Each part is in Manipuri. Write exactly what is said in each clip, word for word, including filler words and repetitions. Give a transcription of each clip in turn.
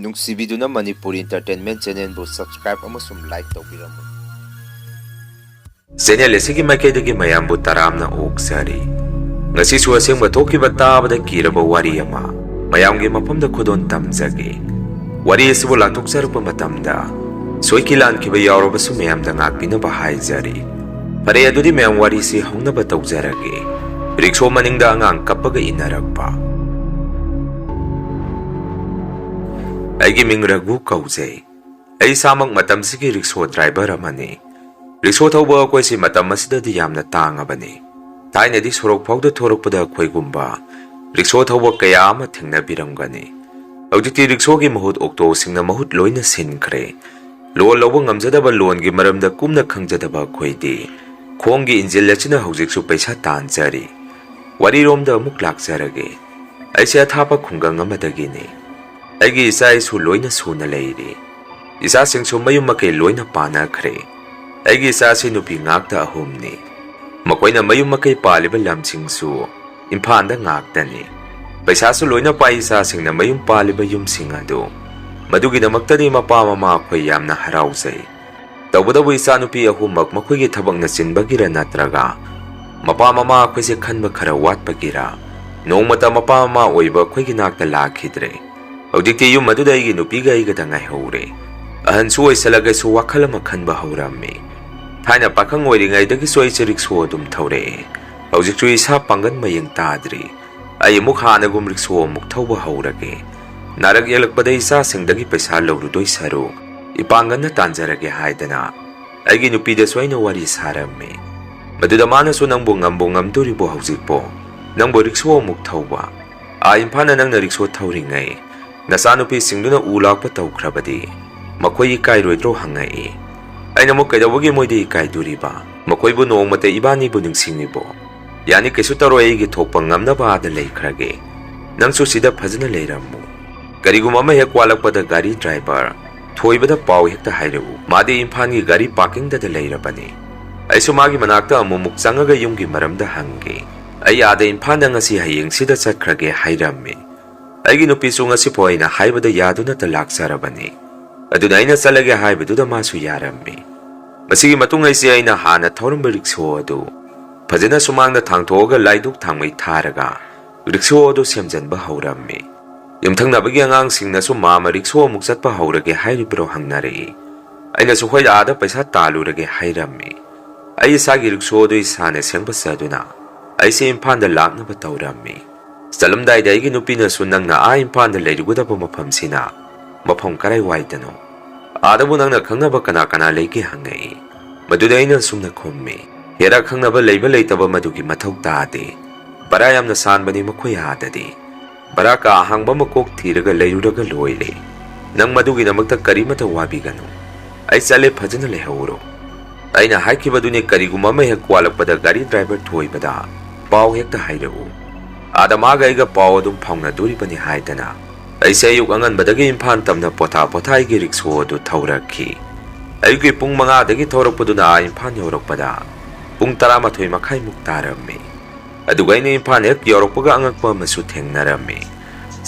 ꯅꯨꯡꯁꯤꯕꯤꯗꯨꯅ ꯃꯅꯤꯄꯨꯔ Entertainment Channelꯕꯨ subscribe ꯑꯃꯁꯨꯡ like ꯇꯧꯕꯤꯔꯝꯃꯨ꯫ Channel ꯑꯁꯤꯒꯤ ꯃꯥꯏꯀꯩꯗꯒꯤ ꯃꯌꯥꯝꯕꯨ ꯇꯔꯥꯝꯅ ꯑꯣꯛꯆꯔꯤ꯫ ꯉꯁꯤꯁꯨ ꯑꯁꯦꯡꯕ ꯊꯣꯛꯈꯤꯕ ꯇꯥꯕꯗ ꯀꯤꯔꯕ ꯋꯥꯔꯤ ꯑꯃ ꯃꯌꯥꯝꯒꯤ ꯃꯐꯝꯗ ꯈꯨꯗꯣꯜ ꯇꯝꯖꯒꯦ꯫ ꯋꯥꯔꯤ ꯑꯁꯤꯕꯨ ꯂꯥꯟꯊꯣꯛꯆꯔꯛꯄ ꯃꯇꯝꯗ ꯁꯣꯏꯈꯤ ꯂꯥꯟꯈꯤꯕ ꯌꯥꯎꯔꯕꯁꯨ ꯃꯌꯥꯝꯗ ꯉꯥꯛꯄꯤꯅꯕ ꯍꯥꯏꯖꯔꯤ꯫ ꯐꯔꯦ, ꯑꯗꯨꯗꯤ ꯃꯌꯥꯝ ꯋꯥꯔꯤꯁꯤ ꯍꯧꯅꯕ ꯇꯧꯖꯔꯒꯦ꯫ ꯔꯤꯛꯁꯣ ꯃꯅꯤꯡꯗ ꯑꯉꯥꯡ ꯀꯞꯄꯒ ꯏꯟꯅꯔꯛꯄ꯫ ꯑꯩꯒꯤ ꯃꯤꯡ ꯔꯘꯨ ꯀꯧꯖꯩ꯫ ꯑꯩ ꯏꯁꯥꯃꯛ ꯃꯇꯝꯁꯤꯒꯤ ꯔꯤꯛꯁꯣ driver ꯑꯃꯅꯤ꯫ ꯔꯤꯛꯁꯣ ꯊꯧꯕ ꯑꯩꯈꯣꯏꯁꯤ ꯃꯇꯝ ꯑꯁꯤꯗꯗꯤ ꯌꯥꯝꯅ ꯇꯥꯡꯉꯕꯅꯤ꯫ ꯊꯥꯏꯅꯗꯤ ꯁꯣꯔꯣꯛ ꯐꯥꯎꯗ ꯊꯣꯔꯛꯄꯗ ꯑꯩꯈꯣꯏꯒꯨꯝꯕ ꯔꯤꯛꯁꯣ ꯊꯧꯕ ꯀꯌꯥ ꯑꯃ ꯊꯦꯡꯅꯕꯤꯔꯝꯒꯅꯤ꯫ ꯍꯧꯖꯤꯛꯇꯤ ꯔꯤꯛꯁꯣꯒꯤ ꯃꯍꯨꯠ ꯑꯣꯛꯇꯣꯁꯤꯡꯅ ꯃꯍꯨꯠ ꯂꯣꯏꯅ ꯁꯤꯟꯈ꯭ꯔꯦ꯫ ꯂꯣꯟ ꯂꯧꯕ ꯉꯝꯖꯗꯕ, ꯂꯣꯟꯒꯤ ꯃꯔꯝꯗ ꯀꯨꯞꯅ ꯈꯪꯖꯗꯕ ꯑꯩꯈꯣꯏꯗꯤ ꯈꯣꯡꯒꯤ ꯏꯟꯖꯤꯜ ꯑꯁꯤꯅ ꯍꯧꯖꯤꯛꯁꯨ ꯄꯩꯁꯥ ꯇꯥꯟꯖꯔꯤ꯫ ꯋꯥꯔꯤꯔꯣꯝꯗ ꯑꯃꯨꯛ ꯂꯥꯛꯆꯔꯒꯦ꯫ ꯑꯩꯁꯦ ꯑꯊꯥꯞꯄ ꯈꯨꯡꯒꯪ ꯑꯃꯗꯒꯤꯅꯤ꯫ ꯑꯩꯒꯤ ꯏꯆꯥ ꯏꯁꯨ ꯂꯣꯏꯅ ꯁꯨꯅ ꯂꯩꯔꯤ꯫ ꯏꯆꯥꯁꯤꯡꯁꯨ ꯃꯌꯨꯝ ꯃꯀꯩ ꯂꯣꯏꯅ ꯄꯥꯟꯅꯈ꯭ꯔꯦ꯫ ꯑꯩꯒꯤ ꯏꯆꯥꯁꯤ ꯅꯨꯄꯤ ꯉꯥꯛꯇ ꯑꯍꯨꯝꯅꯤ꯫ ꯃꯈꯣꯏꯅ ꯃꯌꯨꯝ ꯃꯀꯩ ꯄꯥꯜꯂꯤꯕ ꯂꯝꯁꯤꯡꯁꯨ ꯏꯝꯐꯥꯜꯗ ꯉꯥꯛꯇꯅꯤ꯫ ꯄꯩꯁꯥꯁꯨ ꯂꯣꯏꯅ ꯄꯥꯏ ꯏꯆꯥꯁꯤꯡꯅ ꯃꯌꯨꯝ ꯄꯥꯜꯂꯤꯕ ꯌꯨꯝꯁꯤꯡ ꯑꯗꯨ꯫ ꯃꯗꯨꯒꯤꯗꯃꯛꯇꯗꯤ ꯃꯄꯥ ꯃꯃꯥ ꯑꯩꯈꯣꯏ ꯌꯥꯝꯅ ꯍꯔꯥꯎꯖꯩ꯫ ꯇꯧꯕꯇꯕꯨ ꯏꯆꯥꯅꯨꯄꯤ ꯑꯍꯨꯝꯃꯛ ꯃꯈꯣꯏꯒꯤ ꯊꯕꯛꯅ ꯆꯤꯟꯕꯒꯤꯔ ꯅꯠꯇ꯭ꯔꯒ ꯃꯄꯥ ꯃꯃꯥ ꯑꯩꯈꯣꯏꯁꯦ ꯈꯟꯕ ꯈꯔ ꯋꯥꯠꯄꯒꯤꯔ ꯅꯣꯡꯃꯇ ꯃꯄꯥ ꯃꯃꯥ ꯑꯣꯏꯕ ꯑꯩꯈꯣꯏꯒꯤ ꯅꯥꯛꯇ ꯂꯥꯛꯈꯤꯗ꯭ꯔꯦ꯫ ꯍꯧꯖꯤꯛꯇꯤ ꯌꯨꯝ ꯑꯗꯨꯗ ꯑꯩꯒꯤ ꯅꯨꯄꯤꯒ ꯑꯩꯒꯗ ꯉꯥꯏꯍꯧꯔꯦ꯫ ꯑꯍꯟꯁꯨ ꯑꯣꯏꯁꯜꯂꯒꯁꯨ ꯋꯥꯈꯜ ꯑꯃ ꯈꯟꯕ ꯍꯧꯔꯝꯃꯤ꯫ ꯊꯥꯏꯅ ꯄꯥꯈꯪ ꯑꯣꯏꯔꯤꯉꯩꯗꯒꯤꯁꯨ ꯑꯩꯁꯦ ꯔꯤꯛꯁꯣ ꯑꯗꯨꯝ ꯊꯧꯔꯛꯑꯦ꯫ ꯍꯧꯖꯤꯛꯁꯨ ꯏꯁꯥ ꯄꯥꯡꯒꯜ ꯃꯌꯦꯡ ꯇꯥꯗ꯭ꯔꯤ꯫ ꯑꯩ ꯑꯃꯨꯛ ꯍꯥꯟꯅꯒꯨꯝ ꯔꯤꯛꯁꯣ ꯑꯃꯨꯛ ꯊꯧꯕ ꯍꯧꯔꯒꯦ꯫ ꯅꯥꯔꯛ ꯌꯦꯛꯂꯛꯄꯗ ꯏꯆꯥꯁꯤꯡꯗꯒꯤ ꯄꯩꯁꯥ ꯂꯧꯔꯨꯗꯣꯏ ꯁꯔꯨꯛ ꯏꯄꯥꯡꯒꯜꯅ ꯇꯥꯟꯖꯔꯒꯦ ꯍꯥꯏꯗꯅ ꯑꯩꯒꯤ ꯅꯨꯄꯤꯗꯁꯨ ꯑꯩꯅ ꯋꯥꯔꯤ ꯁꯥꯔꯝꯃꯤ꯫ ꯃꯗꯨꯗ ꯃꯥꯅꯁꯨ, "ꯅꯪꯕꯨ ꯉꯝꯕꯨ ꯉꯝꯗꯣꯔꯤꯕꯣ ꯍꯧꯖꯤꯛꯄꯣ? ꯅꯪꯕꯨ ꯔꯤꯛꯁꯣ ꯑꯃꯨꯛ ꯊꯧꯕ? ꯑꯥ ꯏꯝꯐꯥꯜꯅ ꯅꯪꯅ ꯔꯤꯛꯁꯣ ꯊꯧꯔꯤꯉꯩ ꯅꯆꯥꯅꯨꯄꯤꯁꯤꯡꯗꯨꯅ ꯎ ꯂꯥꯛꯄ ꯇꯧꯈ꯭ꯔꯕꯗꯤ ꯃꯈꯣꯏ ꯏꯀꯥꯏꯔꯣꯏꯗ꯭ꯔꯣ?" ꯍꯪꯉꯛꯏ꯫ ꯑꯩꯅ ꯑꯃꯨꯛ, "ꯀꯩꯗꯧꯕꯒꯤ ꯃꯣꯏꯗꯤ ꯏꯀꯥꯏꯗꯣꯔꯤꯕ? ꯃꯈꯣꯏꯕꯨ ꯅꯣꯡꯃꯇ ꯏꯕꯥꯅꯤꯕꯨ ꯅꯤꯡꯁꯤꯡꯉꯤꯕꯣ? ꯌꯥꯅꯤ, ꯀꯩꯁꯨ ꯇꯧꯔꯣꯏ, ꯑꯩꯒꯤ ꯊꯣꯛꯄ ꯉꯝꯅꯕ ꯑꯥꯗ ꯂꯩꯈ꯭ꯔꯒꯦ꯫ ꯅꯪꯁꯨ ꯁꯤꯗ ꯐꯖꯅ ꯂꯩꯔꯝꯃꯨ꯫ ꯀꯔꯤꯒꯨꯝꯕ ꯑꯃ ꯍꯦꯛ ꯋꯥꯠꯂꯛꯄꯗ ꯒꯥꯔꯤ ꯗ꯭ꯔꯥꯏꯚꯔ ꯊꯣꯏꯕꯗ ꯄꯥꯎ ꯍꯦꯛꯇ ꯍꯥꯏꯔꯛꯎ꯫ ꯃꯥꯗꯤ ꯏꯝꯐꯥꯜꯒꯤ ꯒꯥꯔꯤ ꯄꯥꯔꯀꯤꯡꯗꯗ ꯂꯩꯔꯕꯅꯤ꯫ ꯑꯩꯁꯨ ꯃꯥꯒꯤ ꯃꯅꯥꯛꯇ ꯑꯃꯨꯛꯃꯨꯛ ꯆꯪꯉꯒ ꯌꯨꯝꯒꯤ ꯃꯔꯝꯗ ꯍꯪꯒꯦ꯫ ꯑꯩ ꯑꯥꯗ ꯏꯝꯐꯥꯜꯗ ꯉꯁꯤ ꯍꯌꯦꯡꯁꯤꯗ ꯆꯠꯈ꯭ꯔꯒꯦ" ꯍꯥꯏꯔꯝꯃꯤ꯫ ꯑꯩꯒꯤ ꯅꯨꯄꯤꯁꯨ ꯉꯁꯤꯐꯥꯎ ꯑꯩꯅ ꯍꯥꯏꯕꯗ ꯌꯥꯗꯨꯅꯇ ꯂꯥꯛꯆꯔꯕꯅꯤ꯫ ꯑꯗꯨꯅ ꯑꯩꯅ ꯆꯠꯂꯒꯦ ꯍꯥꯏꯕꯗꯨꯗ ꯃꯥꯁꯨ ꯌꯥꯔꯝꯃꯤ꯫ ꯃꯁꯤꯒꯤ ꯃꯇꯨꯡ ꯑꯩꯁꯦ ꯑꯩꯅ ꯍꯥꯟꯅ ꯊꯧꯔꯝꯕ ꯔꯤꯛꯁꯣ ꯑꯗꯨ ꯐꯖꯅ ꯁꯨꯃꯥꯡꯗ ꯊꯥꯡꯊꯣꯛꯑꯒ ꯂꯥꯏꯗꯨꯛ ꯊꯥꯡꯃꯩ ꯊꯥꯔꯒ ꯔꯤꯛꯁꯣ ꯑꯗꯨ ꯁꯦꯝꯖꯤꯟꯕ ꯍꯧꯔꯝꯃꯤ꯫ ꯌꯨꯝꯊꯪꯅꯕꯒꯤ ꯑꯉꯥꯡꯁꯤꯡꯅꯁꯨ "ꯃꯥꯃ ꯔꯤꯛꯁꯣ ꯑꯃꯨꯛ ꯆꯠꯄ ꯍꯧꯔꯒꯦ ꯍꯥꯏꯔꯤꯕ꯭ꯔꯣ?" ꯍꯪꯅꯔꯛꯏ꯫ ꯑꯩꯅꯁꯨ "ꯍꯣꯏ, ꯑꯥꯗ ꯄꯩꯁꯥ ꯇꯥꯜꯂꯨꯔꯒꯦ" ꯍꯥꯏꯔꯝꯃꯤ꯫ ꯑꯩ ꯏꯁꯥꯒꯤ ꯔꯤꯛꯁꯣ ꯑꯗꯨ ꯏꯁꯥꯅ ꯁꯦꯝꯕ ꯆꯠꯇꯨꯅ ꯑꯩꯁꯦ ꯏꯝꯐꯥꯜꯗ ꯂꯥꯛꯅꯕ ꯇꯧꯔꯝꯃꯤ꯫ ꯆꯠꯂꯝꯗꯥꯏꯗ ꯑꯩꯒꯤ ꯅꯨꯄꯤꯅꯁꯨ "ꯅꯪꯅ ꯑꯥ ꯏꯝꯐꯥꯜꯗ ꯂꯩꯔꯨꯒꯗꯕ ꯃꯐꯝꯁꯤꯅ ꯃꯐꯝ ꯀꯔꯥꯏꯋꯥꯏꯗꯅꯣ? ꯑꯥꯗꯕꯨ ꯅꯪꯅ ꯈꯪꯅꯕ ꯀꯅꯥ ꯀꯅꯥ ꯂꯩꯒꯦ?" ꯍꯪꯉꯛꯏ꯫ ꯃꯗꯨꯗ ꯑꯩꯅ ꯑꯁꯨꯝꯅ ꯈꯨꯝꯃꯤ, "ꯍꯦꯔꯥ, ꯈꯪꯅꯕ ꯂꯩꯕ ꯂꯩꯇꯕ ꯃꯗꯨꯒꯤ ꯃꯊꯧ ꯇꯥꯗꯦ꯫ ꯚꯔꯥ ꯌꯥꯝꯅ ꯁꯥꯟꯕꯅꯤ ꯃꯈꯣꯏ ꯑꯥꯗꯗꯤ꯫ ꯚꯔꯥ ꯀꯥ ꯑꯍꯥꯡꯕ ꯑꯃ ꯀꯣꯛ ꯊꯤꯔꯒ ꯂꯩꯔꯨꯔꯒ ꯂꯣꯏꯔꯦ꯫ ꯅꯪ ꯃꯗꯨꯒꯤꯗꯃꯛꯇ ꯀꯔꯤꯃꯇ ꯋꯥꯕꯤꯒꯅꯨ꯫ ꯑꯩ ꯆꯠꯂꯦ, ꯐꯖꯅ ꯂꯩꯍꯧꯔꯣ꯫" ꯑꯩꯅ ꯍꯥꯏꯈꯤꯕꯗꯨꯅꯤ, "ꯀꯔꯤꯒꯨꯝꯕ ꯑꯃ ꯍꯦꯛ ꯋꯥꯠꯂꯛꯄꯗ ꯒꯥꯔꯤ ꯗ꯭ꯔꯥꯏꯚꯔ ꯊꯣꯏꯕꯗ ꯄꯥꯎ ꯍꯦꯛꯇ ꯍꯥꯏꯔꯛꯎ꯫ ꯑꯥꯗ ꯃꯥꯒ ꯑꯩꯒ ꯄꯥꯎ ꯑꯗꯨꯝ ꯐꯥꯎꯅꯗꯣꯔꯤꯕꯅꯤ" ꯍꯥꯏꯗꯅ ꯑꯩꯁꯦ ꯑꯌꯨꯛ ꯑꯉꯟꯕꯗꯒꯤ ꯏꯝꯐꯥꯜ ꯇꯝꯅ ꯄꯣꯊꯥ ꯄꯣꯊꯥ ꯑꯩꯒꯤ ꯔꯤꯛꯁꯣ ꯑꯗꯨ ꯊꯧꯔꯛꯈꯤ꯫ ꯑꯌꯨꯛꯀꯤ ꯄꯨꯡ ꯃꯉꯥꯗꯒꯤ ꯊꯧꯔꯛꯄꯗꯨꯅ ꯑꯥ ꯏꯝꯐꯥꯜ ꯌꯧꯔꯛꯄꯗ ꯄꯨꯡ ꯇꯔꯥꯃꯥꯊꯣꯏ ꯃꯈꯥꯏꯃꯨꯛ ꯇꯥꯔꯝꯃꯤ꯫ ꯑꯗꯨꯒ ꯑꯩꯅ ꯏꯝꯐꯥꯜ ꯍꯦꯛ ꯌꯧꯔꯛꯄꯒ ꯑꯉꯛꯄ ꯑꯃꯁꯨ ꯊꯦꯡꯅꯔꯝꯃꯤ꯫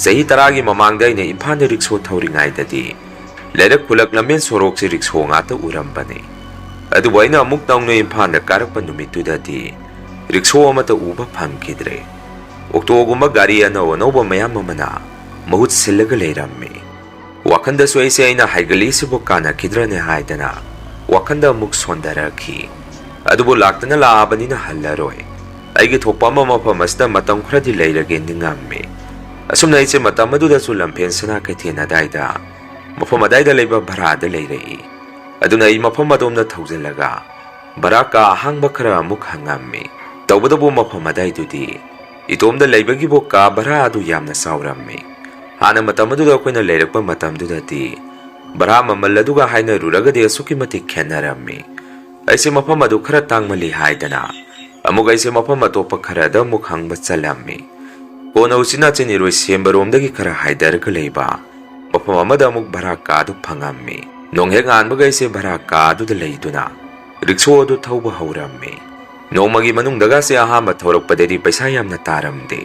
ꯆꯍꯤ ꯇꯔꯥꯒꯤ ꯃꯃꯥꯡꯗ ꯑꯩꯅ ꯏꯝꯐꯥꯜꯗ ꯔꯤꯛꯁꯣ ꯊꯧꯔꯤꯉꯩꯗꯗꯤ ꯂꯩꯔꯛ ꯈꯨꯜꯂꯛ ꯂꯝꯕꯦꯟ ꯁꯣꯔꯣꯛꯁꯦ ꯔꯤꯛꯁꯣ ꯉꯥꯛꯇ ꯎꯔꯝꯕꯅꯤ꯫ ꯑꯗꯨꯕꯨ ꯑꯩꯅ ꯑꯃꯨꯛ ꯅꯧꯅ ꯏꯝꯐꯥꯜꯗ ꯀꯥꯔꯛꯄ ꯅꯨꯃꯤꯠꯇꯨꯗꯗꯤ ꯔꯤꯛꯁꯣ ꯑꯃꯠꯇ ꯎꯕ ꯐꯪꯈꯤꯗ꯭ꯔꯦ꯫ ꯑꯣꯛꯇꯣꯒꯨꯝꯕ ꯒꯥꯔꯤ ꯑꯅꯧ ꯑꯅꯧꯕ ꯃꯌꯥꯝ ꯑꯃꯅ ꯃꯍꯨꯠ ꯁꯤꯜꯂꯒ ꯂꯩꯔꯝꯃꯤ꯫ ꯋꯥꯈꯟꯗꯁꯨ ꯑꯩꯁꯦ ꯑꯩꯅ ꯍꯥꯏꯒꯠꯂꯛꯏꯁꯤꯕꯨ ꯀꯥꯟꯅꯈꯤꯗ꯭ꯔꯅꯦ ꯍꯥꯏꯗꯅ ꯋꯥꯈꯟꯗ ꯑꯃꯨꯛ ꯁꯣꯟꯊꯔꯛꯈꯤ꯫ ꯑꯗꯨꯕꯨ ꯂꯥꯛꯇꯅ ꯂꯥꯛꯑꯕꯅꯤꯅ ꯍꯜꯂꯔꯣꯏ꯫ ꯑꯩꯒꯤ ꯊꯣꯛꯄ ꯑꯃ ꯃꯐꯝ ꯑꯁꯤꯗ ꯃꯇꯝ ꯈꯔꯗꯤ ꯂꯩꯔꯒꯦ ꯅꯤꯡꯉꯝꯃꯤ꯫ ꯑꯁꯨꯝꯅ ꯑꯩꯁꯦ ꯃꯇꯝ ꯑꯗꯨꯗꯁꯨ ꯂꯝꯐꯦꯟ ꯁꯅꯥ ꯀꯩꯊꯦꯜ ꯑꯗꯥꯏꯗ, ꯃꯐꯝ ꯑꯗꯥꯏꯗ ꯂꯩꯕ ꯚꯔꯥꯗ ꯂꯩꯔꯛꯏ꯫ ꯑꯗꯨꯅ ꯑꯩ ꯃꯐꯝ ꯑꯗꯣꯝꯗ ꯊꯧꯖꯤꯜꯂꯒ ꯚꯔꯥ ꯀꯥ ꯑꯍꯥꯡꯕ ꯈꯔ ꯑꯃꯨꯛ ꯍꯪꯉꯝꯃꯤ꯫ ꯇꯧꯕꯇꯕꯨ ꯃꯐꯝ ꯑꯗꯥꯏꯗꯨꯗꯤ ꯏꯇꯣꯝꯗ ꯂꯩꯕꯒꯤꯕꯨ ꯀꯥ ꯚꯔꯥ ꯑꯗꯨ ꯌꯥꯝꯅ ꯆꯥꯎꯔꯝꯃꯤ꯫ ꯍꯥꯟꯅ ꯃꯇꯝ ꯑꯗꯨꯗ ꯑꯩꯈꯣꯏꯅ ꯂꯩꯔꯛꯄ ꯃꯇꯝꯗꯨꯗꯗꯤ ꯚꯔꯥ ꯃꯃꯜ ꯑꯗꯨꯒ ꯍꯥꯏꯅꯔꯨꯔꯒꯗꯤ ꯑꯁꯨꯛꯀꯤ ꯃꯇꯤꯛ ꯈꯦꯠꯅꯔꯝꯃꯤ꯫ ꯑꯩꯁꯦ ꯃꯐꯝ ꯑꯗꯨ ꯈꯔ ꯇꯥꯡꯃꯜꯂꯤ ꯍꯥꯏꯗꯅ ꯑꯃꯨꯛ ꯑꯩꯁꯦ ꯃꯐꯝ ꯑꯇꯣꯞꯄ ꯈꯔꯗ ꯑꯃꯨꯛ ꯍꯪꯕ ꯆꯠꯂꯝꯃꯤ꯫ ꯀꯣꯟꯅ ꯎꯆꯤꯟ ꯅꯥꯆꯤꯟ ꯏꯔꯣꯏ ꯁꯦꯝꯕꯔꯣꯝꯗꯒꯤ ꯈꯔ ꯍꯥꯏꯗꯔꯒ ꯂꯩꯕ ꯃꯐꯝ ꯑꯃꯗ ꯑꯃꯨꯛ ꯚꯔꯥ ꯀꯥꯗꯨ ꯐꯪꯉꯝꯃꯤ꯫ ꯅꯣꯡ ꯍꯦꯛ ꯉꯥꯟꯕꯒ ꯑꯩꯁꯦ ꯚꯔꯥ ꯀꯥꯗꯨꯗ ꯂꯩꯗꯨꯅ ꯔꯤꯛꯁꯣ ꯑꯗꯨ ꯊꯧꯕ ꯍꯧꯔꯝꯃꯤ꯫ ꯅꯣꯡꯃꯒꯤ ꯃꯅꯨꯡꯗꯒꯁꯦ ꯑꯍꯥꯟꯕ ꯊꯧꯔꯛꯄꯗꯗꯤ ꯄꯩꯁꯥ ꯌꯥꯝꯅ ꯇꯥꯔꯝꯗꯦ꯫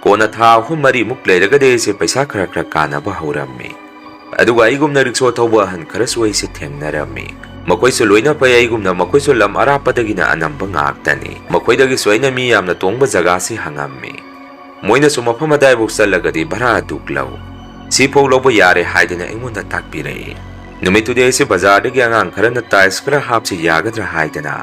ꯀꯣꯟꯅ ꯊꯥ ꯑꯍꯨꯝ ꯃꯔꯤꯃꯨꯛ ꯂꯩꯔꯒꯗꯤ ꯑꯩꯁꯦ ꯄꯩꯁꯥ ꯈꯔ ꯈꯔ ꯀꯥꯟꯅꯕ ꯍꯧꯔꯝꯃꯤ꯫ ꯑꯗꯨꯒ ꯑꯩꯒꯨꯝꯅ ꯔꯤꯛꯁꯣ ꯊꯧꯕ ꯑꯍꯟ ꯈꯔꯁꯨ ꯑꯩꯁꯦ ꯊꯦꯡꯅꯔꯝꯃꯤ꯫ ꯃꯈꯣꯏꯁꯨ ꯂꯣꯏꯅ ꯐꯩ, ꯑꯩꯒꯨꯝꯅ ꯃꯈꯣꯏꯁꯨ ꯂꯝ ꯑꯔꯥꯞꯄꯗꯒꯤꯅ ꯑꯅꯝꯕ ꯉꯥꯛꯇꯅꯤ꯫ ꯃꯈꯣꯏꯗꯒꯤꯁꯨ ꯑꯩꯅ ꯃꯤ ꯌꯥꯝꯅ ꯇꯣꯡꯕ ꯖꯒꯥꯁꯤ ꯍꯪꯉꯝꯃꯤ꯫ ꯃꯣꯏꯅꯁꯨ ꯃꯐꯝ ꯑꯗꯥꯏꯕꯨꯛ ꯆꯠꯂꯒꯗꯤ ꯚꯔꯥ ꯑꯗꯨꯛ ꯂꯧ, ꯁꯤꯐꯧ ꯂꯧꯕ ꯌꯥꯔꯦ ꯍꯥꯏꯗꯅ ꯑꯩꯉꯣꯟꯗ ꯇꯥꯛꯄꯤꯔꯛꯏ꯫ ꯅꯨꯃꯤꯠꯇꯨꯗꯤ ꯑꯩꯁꯦ ꯕꯖꯥꯔꯗꯒꯤ ꯑꯉꯥꯡ ꯈꯔꯅ ꯇꯥꯏꯜꯁ ꯈꯔ ꯍꯥꯞꯁꯤ ꯌꯥꯒꯗ꯭ꯔꯥ ꯍꯥꯏꯗꯅ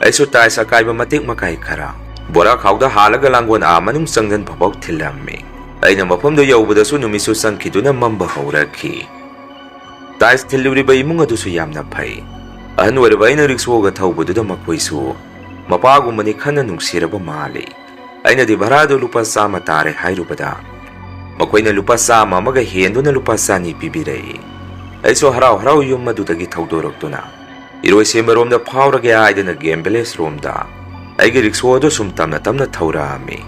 ꯑꯩꯁꯨ ꯇꯥꯏꯜꯁ ꯑꯀꯥꯏꯕ ꯃꯇꯦꯛ ꯃꯀꯥꯏ ꯈꯔ ꯕꯣꯔꯥ ꯈꯥꯎꯗ ꯍꯥꯜꯂꯒ ꯂꯥꯡꯒꯣꯜ ꯑꯥ ꯃꯅꯨꯡ ꯆꯪꯖꯟꯐꯥꯎ ꯊꯤꯜꯂꯝꯃꯤ꯫ ꯑꯩꯅ ꯃꯐꯝꯗꯨ ꯌꯧꯕꯗꯁꯨ ꯅꯨꯃꯤꯠꯁꯨ ꯆꯪꯈꯤꯗꯨꯅ ꯃꯝꯕ ꯍꯧꯔꯛꯈꯤ꯫ ꯇꯥꯏꯜꯁ ꯊꯤꯜꯂꯨꯔꯤꯕ ꯏꯃꯨꯡ ꯑꯗꯨꯁꯨ ꯌꯥꯝꯅ ꯐꯩ꯫ ꯑꯍꯟ ꯑꯣꯏꯔꯕ ꯑꯩꯅ ꯔꯤꯛꯁꯣꯒ ꯊꯧꯕꯗꯨꯗ ꯃꯈꯣꯏꯁꯨ ꯃꯄꯥꯒꯨꯝꯕꯅꯤ ꯈꯟꯅ ꯅꯨꯡꯁꯤꯔꯕ ꯃꯥꯜꯂꯤ꯫ ꯑꯩꯅꯗꯤ ꯚꯔꯥꯗꯨ ꯂꯨꯄꯥ ꯆꯥꯝꯃ ꯇꯥꯔꯦ ꯍꯥꯏꯔꯨꯕꯗ ꯃꯈꯣꯏꯅ ꯂꯨꯄꯥ ꯆꯥꯝꯃ ꯑꯃꯒ ꯍꯦꯟꯗꯨꯅ ꯂꯨꯄꯥ ꯆꯅꯤ ꯄꯤꯕꯤꯔꯛꯏ꯫ ꯑꯩꯁꯨ ꯍꯔꯥꯎ ꯍꯔꯥꯎ ꯌꯨꯝ ꯑꯗꯨꯗꯒꯤ ꯊꯧꯗꯣꯔꯛꯇꯨꯅ ꯏꯔꯣꯏꯁꯦꯝꯕꯔꯣꯝꯗ ꯐꯥꯎꯔꯒꯦ ꯍꯥꯏꯗꯅ ꯒꯦꯝ ꯚꯤꯂꯦꯖ ꯔꯣꯝꯗ ꯑꯩꯒꯤ ꯔꯤꯛꯁꯣ ꯑꯗꯨ ꯁꯨꯝ ꯇꯞꯅ ꯇꯞꯅ ꯊꯧꯔꯛꯑꯝꯃꯤ꯫